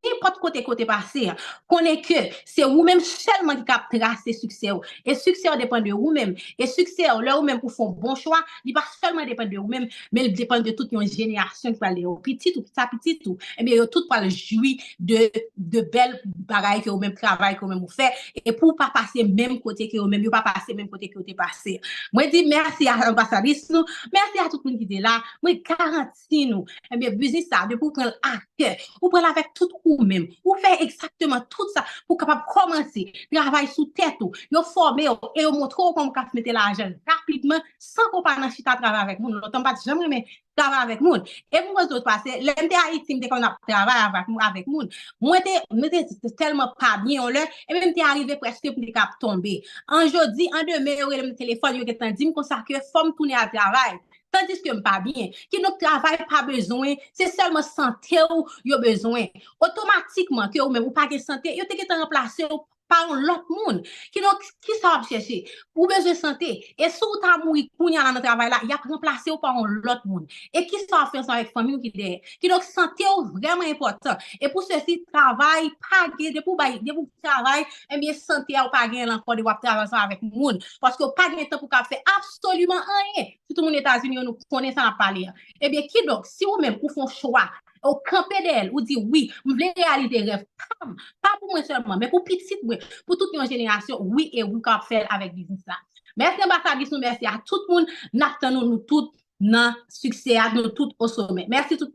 Nenpòt kote ke w te pase a, konnen ke se ou menm sèlman ki kab trase siksè w. E siksè w depann de ou menm. E siksè w, lè ou menm ou fè yon bon chwa, li pa sèlman depann de ou menm, men li depann de tout yon jenerasyon ki pral de yo. Pitit ou, sa pitit ou, ebyen yo tout pral jwi de, de bèl bagay ke ou menm, travay ke ou menm ou fè. E pou w pa pase menm kote ke yo menm, yo pa pase menm kote ke yo te pase. Mwen di mèsi a anbasadris nou, mèsi a tout moun ki te la. Mwen garanti nou, ebyen, biznis sa, depi w pran l a kè, ou pran l avèk tout ou menm, ou fè egzakteman tout sa pou w kapab kòmanse travay sou tèt ou. Yo fòme w e yo montre w kòman w ka mete lajan rapidman san ke w pa nan chita travay avèk moun. Lontan m pa t janm renmen travay avèk moun. E pou koze w pase, lè m te Ayiti, m te konn ap travay avèk, avèk moun. Mwen te, mwen te tèlman pa byen yon lè, e menm m te arive prèske m te ka ap tonbe. An jodi, an demen, yo rele m telefòn, yo gentan di m konsa ke fò m tounen al travay. Tandiske m pa byen. Kidonk, travay pa bezwen, se sèlman sante w yo bezwen. Otomatikman ke ou menm ou pa gen sante, yo te gentan ranplase w pa yon lòt moun. Kidonk, kisa w ap chèche? Ou bezwen sante. E si w ta mouri kounye a la nan travay la, y ap ranplase w pa yon lòt moun. E kisa w ap fè ansanm avèk fanmi w ki dèyè? Kidonk, sante w vrèman enpòtan. E pou sesi, travay pa gen, depi w bay, depi w travay, ebyen, sante a ou pa gen l ankò, depi w ap travay ansanm avèk moun. Paske w pa gen tan pou w ka fè absoliman anyen. Sitou moun Etazini yo, nou konnen sa n ap pale a. Ebyen, kidonk, si ou menm ou fè yon chwa, ou kanpe dèyè l, ou di, "Wi, m vle reyalize rèv pa m, pa pou mwen sèlman, men pou pitit mwen, pou tout yon jenerasyon, wi, e wi, w ka ap fè l avèk biznis la." Mèsi anbasadris nou, mèsi a tout moun, n ap tann nou, nou tout nan siksè a, nou tout o somè. Mèsi tout,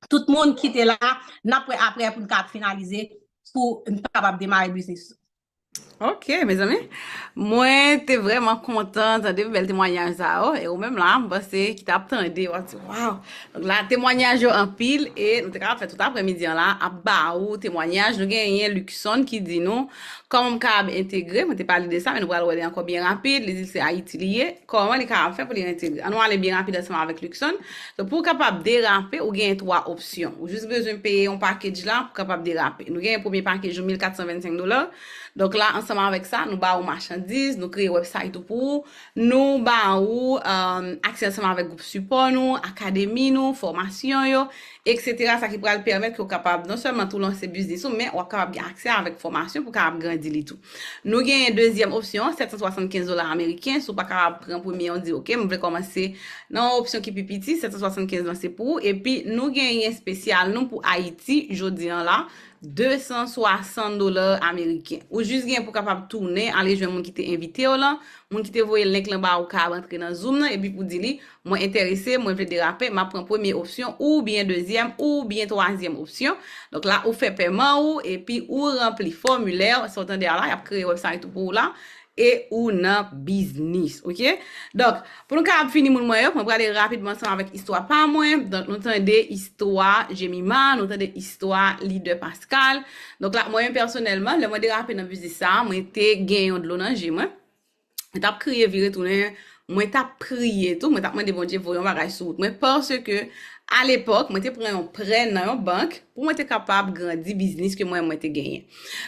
tout moun ki te la, n ap wè aprè pou n ka ap finalize, pou n kapab demare biznis. Ok, mezanmi. Mwen te vrèman kontan tande bèl temwanyaj sa yo. E ou menm la, m panse ki t ap tande, w ap di, "Waw!" Donk la, temwanyaj yo anpil e nou te kapab fè tout aprèmidi an la ap ba ou temwanyaj. Nou genyen Luckson ki di nou kòman m kapab entegre. Mwen te pale de sa, men nou pral wè li ankò byen rapid. Li di se Ayiti li ye. Kòman li kapab fè pou li entegre? An nou ale byen rapid ansanm avèk Luckson. Donk, pou w kapab derape, ou genyen twa opsyon. Ou jis bezwen peye yon package la pou w kapab derape. Nou genyen premye package yo mil kat san vennsenk dola. Donk la, ansanm avèk sa, nou ba ou machandiz, nou kreye website ou pou ou, nou ba ou, um, aksè ansanm avèk gwoup sipò nou, akademi nou, fòmasyon yo, et cetera. Sa ki pral pèmèt ke w kapab non sèlman tou lanse biznis ou, men w ap kapab gen aksè avèk fòmasyon pou w kapab grandi li tou. Nou genyen dezyèm opsyon, sèt san swasannkenz dola ameriken. Si w pa kapab pran premye an, w di, "Ok, m vle kòmanse nan yon opsyon ki pi piti," sèt san swasannkenz lan se pou ou. Epi nou genyen espesyal nou pou Ayiti, jodi an la, de san swasant dola ameriken. Ou jis gen pou kapab tounen, ale jwenn moun ki te envite w lan, moun ki te voye link lan ba ou ka rantre nan Zoom nan, epi pou di li, "Mwen enterese, mwen vle derape, m ap pran premye opsyon, oubyen dezyèm, oubyen twazyèm opsyon." Donk la, ou fè pèman ou, epi ou ranpli fòmilè, sa w tande a la, y ap kreye website ou pou ou la, e ou nan biznis, ok? Donk, pou nou kapab fini moun mwen yo, mwen prale rapidman ansanm avèk istwa pa mwen. Donk, nou tande istwa Jemima, nou tande istwa lidè Pascal. Donk la, mwen menm pèsonèlman, lè mwen derape nan biznis sa, mwen te gen yon dlo nan je mwen. Mwen t ap kriye vire tounen, mwen t ap priye tou, mwen t ap mande Bondye voye yon bagay sou wout mwen, paske alepòk, mwen te pran yon prè nan yon bank pou mwen te kapab grandi biznis ke mwen, mwen te genyen.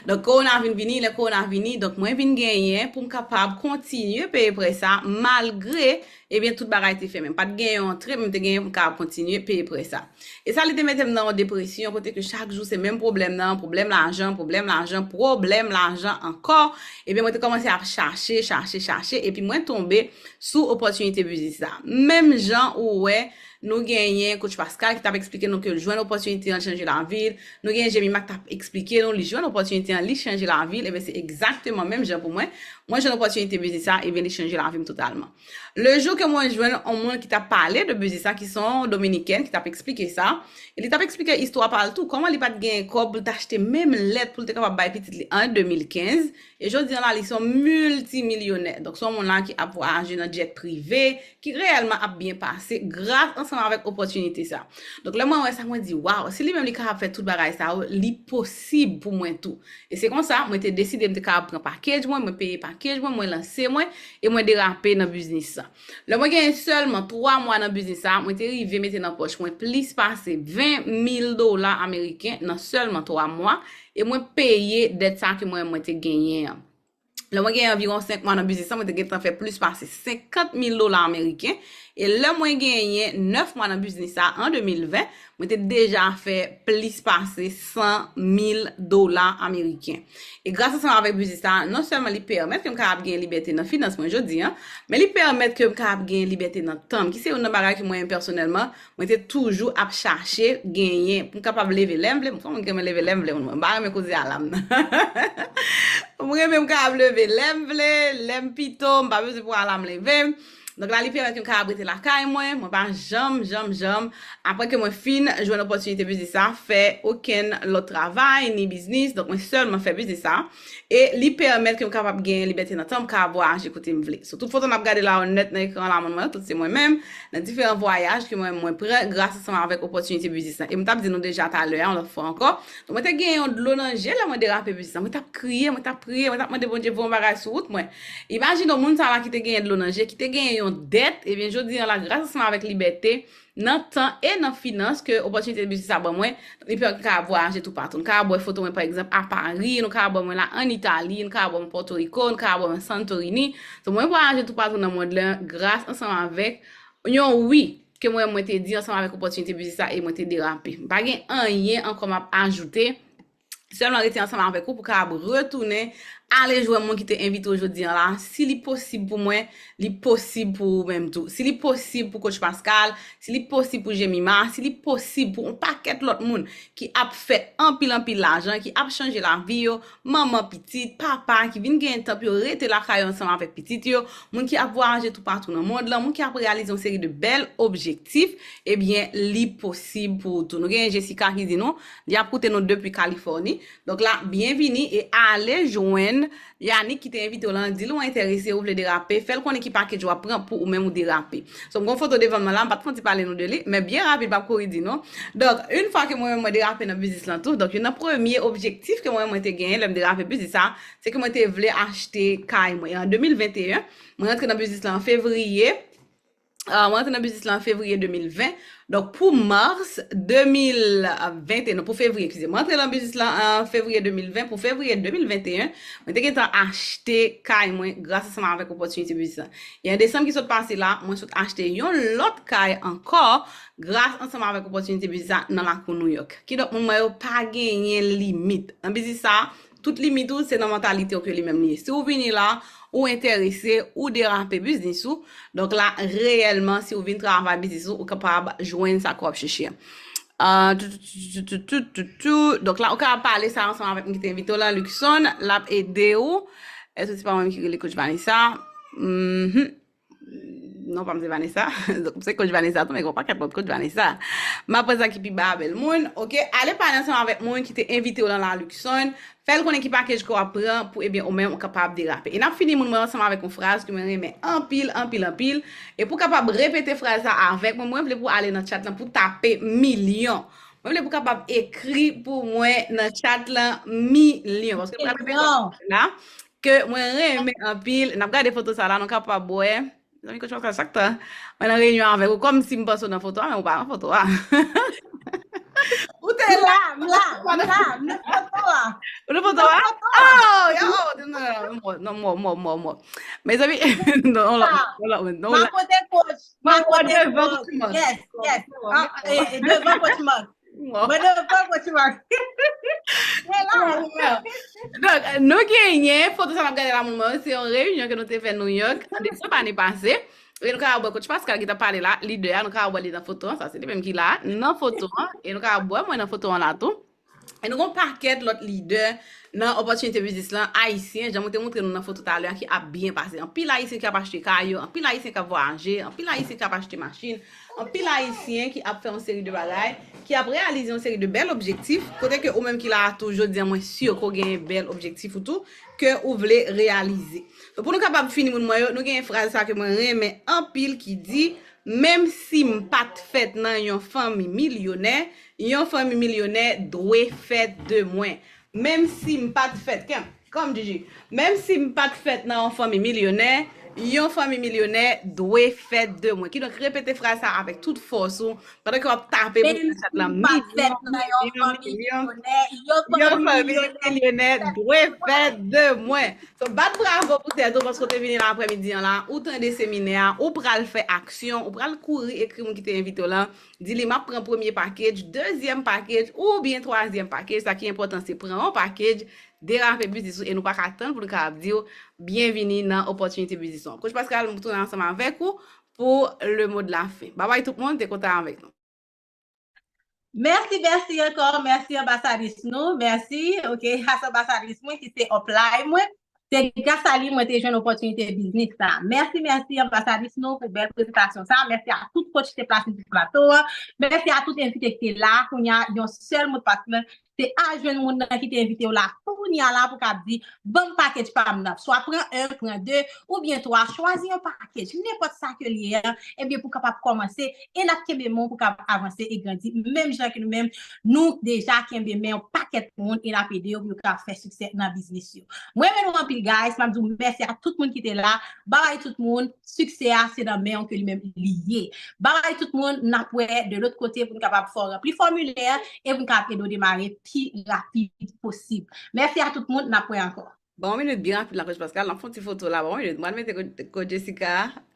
Donk, kowona vin vini, lè kowona vini, donk, mwen vin genyen pou m kapab kontinye peye prè sa, malgre, ebyen, tout bagay te fèmen. M pa t gen yon antre, men m te genyen pou m kapab kontinye peye prè sa. E sa, li te mete m nan yon depresyon, kote ke chak jou se menm pwoblèm nan, pwoblèm lajan, pwoblèm lajan, pwoblèm lajan ankò. Ebyen, mwen te kòmanse ap chache, chache, chache, epi mwen tonbe sou opòtinite biznis sa. Menm jan ou wè, nou genyen Coach Pascal ki t ap eksplike nou ke l jwenn opòtinite an, l chanje lavi l. Nou genyen Jemima ki t ap eksplike nou, li jwenn opòtinite an, li chanje lavi l. Ebyen, se egzakteman menm jan pou mwen. Mwen jwenn opòtinite biznis sa, ebyen, li chanje lavi m totalman. Le jou ke mwen jwenn yon moun ki t ap pale de biznis sa, ki se yon Dominikèn ki t ap eksplike sa, e li t ap eksplike istwa pa l tou, kòman li pa t genyen kòb pou l t achte menm lèt pou l te kapab bay pitit li an de mil kenz, e jodi an la, li se yon miltimilyonè. Donk, se yon moun la ki ap vwayaje nan djèt prive, ki reyèlman ap byen pase gras ansanm avèk opòtinite sa. Donk, lè mwen wè sa, mwen di, "Waw, si li menm li kapab fè tout bagay sa yo, li posib pou mwen tou." E se konsa, mwen te deside m te kapab pran package mwen, mwen peye package mwen, mwen lanse mwen, e mwen derape nan biznis sa. Lè mwen genyen sèlman twa mwa nan biznis sa, mwen te rive mete nan pòch mwen plis pase ven mil dola ameriken nan sèlman twa mwa, e mwen peye dèt sa ke mwen, mwen te genyen an. Lè mwen gen anviwon senk mwa nan biznis sa, mwen te gentan fè plis pase senkant mil dola ameriken. E lè mwen genyen nèf mwa nan biznis sa, an de mil ven, mwen te deja fè plis pase san mil dola ameriken. E gras ansanm avèk biznis sa, non sèlman li pèmèt ke m kapab gen libète nan finans mwen jodi an, men li pèmèt ke m kapab gen libète nan tan m, ki se youn nan bagay ke mwen menm pèsonèlman, mwen te toujou ap chache genyen pou m kapab leve lè m vle. Mwen fò mwen renmen leve lè m vle, mwen pa renmen koze alam nan. Mwen renmen m kapab leve lè m vle, lè m pito, m pa bezwen pou alam leve m. Donk la, li pèmèt ke m kapab rete lakay mwen, mwen pa janm, janm, janm, apre ke mwen fin jwenn opòtinite biznis sa, fè okenn lòt travay, ni biznis. Donk mwen sèlman fè biznis sa. E li pèmèt ke m kapab gen libète nan tan, m kapab vwayaje kote m vle. So, tout foto n ap gade la yo nèt nan ekran la, moun mwen, tout se mwen menm, nan diferan vwayaj ke mwen, mwen pran gras ansanm avèk opòtinite biznis lan. E m t ap di nou deja talè a, yon lòt fwa ankò. Donk, mwen te gen yon dlo nan je lè mwen derape biznis lan. Mwen t ap kriye, mwen t ap priye, mwen t ap mande Bondye voye yon bagay sou wout mwen. Imajine w, moun sa la ki te genyen dlo nan je, ki te genyen yon dèt, ebyen, jodi an la, gras ansanm avèk libète, nan tan e nan finans ke opòtinite biznis sa ban mwen, li pèmèt m kapab vwayaje toupatou. Nou kapab wè foto mwen, pa egzanp, a Pari, nou kapab wè mwen la ann Itali, nou kapab wè mwen Pòtoriko, nou kapab wè mwen Santorini. So, mwen vwayaje toupatou nan mond lan gras ansanm avèk yon wi ke mwen, mwen te di ansanm avèk opòtinite biznis sa e mwen te derape. M pa gen anyen ankò m ap ajoute. Sèlman rete ansanm avèk ou pou kapab retounen ale jwenn moun ki te envite w jodi an la. Si li posib pou mwen, li posib pou ou menm tou. Si li posib pou Coach Pascal, si li posib pou Jemima, si li posib pou yon pakèt lòt moun ki ap fè anpil, anpil lajan, ki ap chanje lavi yo, manman pitit, papa ki vin gen tan pou yo rete lakay yo ansanm avèk pitit yo, moun ki ap vwayaje toupatou nan mond lan, moun ki ap reyalize yon seri de bèl objektif, ebyen, li posib pou ou tou. Nou gen Jessica ki di nou, li ap koute nou depi Kalifòni. Donk la, byenvini e ale jwenn Yannick ki te envite w lan, di l ou enterese, ou vle derape, fè l konnen ki package w ap pran pou ou menm ou derape. So, m gon foto devan mwen la, m pa t fon ti pale nou de li, men byen rapid, m ap kouri di nou. Donk, yon fwa ke mwen menm mwen derape nan biznis lan tou, donk youn nan premye objektif ke mwen menm mwen te genyen lè m derape biznis sa, se ke mwen te vle achte kay mwen. E an de mil venteyen, mwen rantre nan biznis lan an fevriye, Ah, mwen rantre nan biznis lan an fevriye de mil ven. Donk, pou mas de mil venteyen, non, pou fevriye, eskize. Mwen rantre nan biznis lan an fevriye de mil ven. Pou fevriye de mil venteyen, mwen te gentan achte kay mwen gras ansanm avèk opòtinite biznis lan. E an desanm ki sot pase la, mwen sot achte yon lòt kay ankò gras ansanm avèk opòtinite biznis la nan lakou Nouyòk. Kidonk, moun mwen yo pa genyen limit. Nan biznis sa, tout limit ou, se nan mantalite w ke li menm li ye. Si w vini la, ou enterese, ou derape biznis ou. Donk la, reyèlman, si w vin travay biznis ou, ou kapab jwenn sa ke w ap chèche. Ah, tou, tou, tou. Donk la, ou kapab pale sa ansanm avèk moun ki te envite w lan, Luckson, l ap ede w. Èske se pa mwen ki rele Coach Vanessa? Mhm. Non, pa m se Vanessa. Donk, se Coach Vanessa tou, men gen yon pakèt lòt Coach Vanessa. M ap pran sa ki pi ba a, bèl moun. Oke, ale pale ansanm avèk moun ki te envite w lan la, Luckson. Fè l konnen ki package ke w ap pran pou, ebyen, ou menm ou kapab derape. E n ap fini, moun mwen, ansanm avèk yon fraz ke mwen renmen anpil, anpil, anpil. E pou w kapab repete fraz la avèk mwen, mwen vle pou w ale nan chat lan pou w tape milyon. Mwen vle pou w kapab ekri pou mwen nan chat lan milyon. Paske m pral repete la. Ke mwen renmen anpil. N ap gade foto sa la, nou kapab wè. Mezanmi, Coach Pascal, sa k tan? Mwen nan reyinyon avèk ou, kòmsi m panse w nan foto a, men ou pa nan foto a. Ou te la, m la, m la, m nan foto a. Ou nan foto a? Oh, yo, non, non, non, mò, mò, mò, mò. Mezanmi, non, non, non, non, non. Ma pote Coach, ma pote Coach. Yes, yes. Ah, eh, eh, devan Coach Marc. Mwen devan Coach Marc. Donk, nou genyen foto sa n ap gade la, moun mwen, se yon reyinyon ke nou te fè Nouyòk an desanm ane pase. E nou ka wè Coach Pascal ki t ap pale la, lidè a, nou ka wè li nan foto an, sa se li menm ki la, nan foto an. E nou ka wè mwen nan foto an la tou. E nou gen yon pakèt lòt lidè nan opòtinite biznis lan, ayisyen, jan mwen te montre nou nan foto talè a, ki ap byen pase. Anpil ayisyen ki ap achte kay yo, anpil ayisyen k ap vwayaje, anpil ayisyen k ap achte machin, anpil ayisyen ki ap fè yon seri de bagay, ki ap reyalize yon seri de bèl objektif, kote ke ou menm ki la a tou, jodi a mwen si ke w genyen bèl objektif ou tou, ke ou vle reyalize. Donk, pou nou kapab fini, moun mwen yo, nou genyen fraz sa ke mwen renmen anpil ki di, menm si m pa t fèt nan yon fanmi milyonè, yon fanmi milyonè dwe fèt de mwen. Menm si m pa t fèt, kè m, kòm Gigi, menm si m pa t fèt nan yon fanmi milyonè, Yon fanmi milyonè dwe fè de mwen. Kidonk, repete fraz sa avèk tout fòs ou pandan ke w ap tape pou Menm chat si la. M pa fèt nan yon fanmi milyonè, yon fanmi milyonè dwe fè de mwen. So, bat bravo pou tèt ou paske w te vini la aprèmidi an la, ou tande seminè a, ou pral fè aksyon, ou pral kouri ekri moun ki te envite w lan, di li, "M ap pran premye package, dezyèm package oubyen twazyèm package." Sa ki enpòtan, se pran yon package, derape biznis ou, e nou pa ka tann pou nou kapab di w, "Byenvini nan opòtinite biznis ou." Coach Pascal, m tounen ansanm avèk ou pou le mot de la fin. Babay tout moun, te kontan avèk nou. Mèsi, mèsi ankò, mèsi anbasadris nou, mèsi, ok, as anbasadris mwen ki se upline mwen, se gras a li mwen te jwenn opòtinite biznis sa. Mèsi, mèsi anbasadris nou pou bèl prezantasyon sa, mèsi a tout coach ki te plase sou plato a, mèsi a tout envite ki te la, kounye a yon sèl mot pas mwen, se al jwenn moun nan ki te envite w la, kounye a la pou kab di, "Ban m package pa m nan, swa pran en, pran de, oubyen twa, chwazi yon package, nenpòt sa ke l ye an, ebyen pou kapab kòmanse, e n ap kenbe men w pou kab avanse e grandi, menm jan ke nou menm, nou deja kenbe men yon pakèt moun e n ap ede yo pou yo ka fè siksè nan biznis yo." Mwen renmen nou anpil, guys, m ap di w mèsi a tout moun ki te la, babay tout moun, siksè a se nan men w ke li menm li ye. Babay tout moun, n ap wè de lòt kote pou n kapab fè w ranpli fòmilè e pou n kapab ede w demare pi rapid posib. Mèsi a tout moun, n ap wè ankò. Ban yon minit byen rapid la, Coach Pascal, n ap fè yon ti foto la, ban yon minit. Mwen mete Coach Jessica,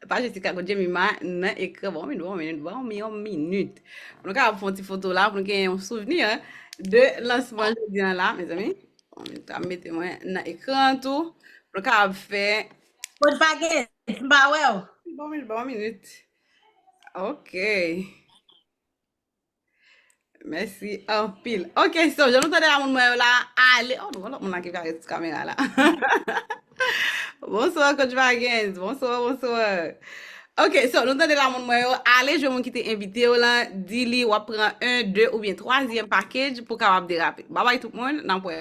pa Jessica, Coach Jemima nan ekran, ban yon minit, ban yon minit, ban yon minit. Pou nou kapab fè yon ti foto la, pou nou gen yon souvni de lansman jodi an la, mezanmi. Bon, m ap mete mwen nan ekran tou. Pou nou kapab fè Coach Vagens, m pa wè w. Bon minit, bon minit. Ok. Mèsi anpil. Ok, so, jan nou tande la moun mwen yo la, ale. Oh, nou gen lòt moun la ki parèt sou kamera la. Bonswa, Coach Vagens. Bonswa, bonswa. Ok, so, nou tande la moun mwen yo, ale jwenn moun ki te envite w lan, di li w ap pran en, de oubyen twazyèm package pou kapab derape. Babay tout moun, n ap wè.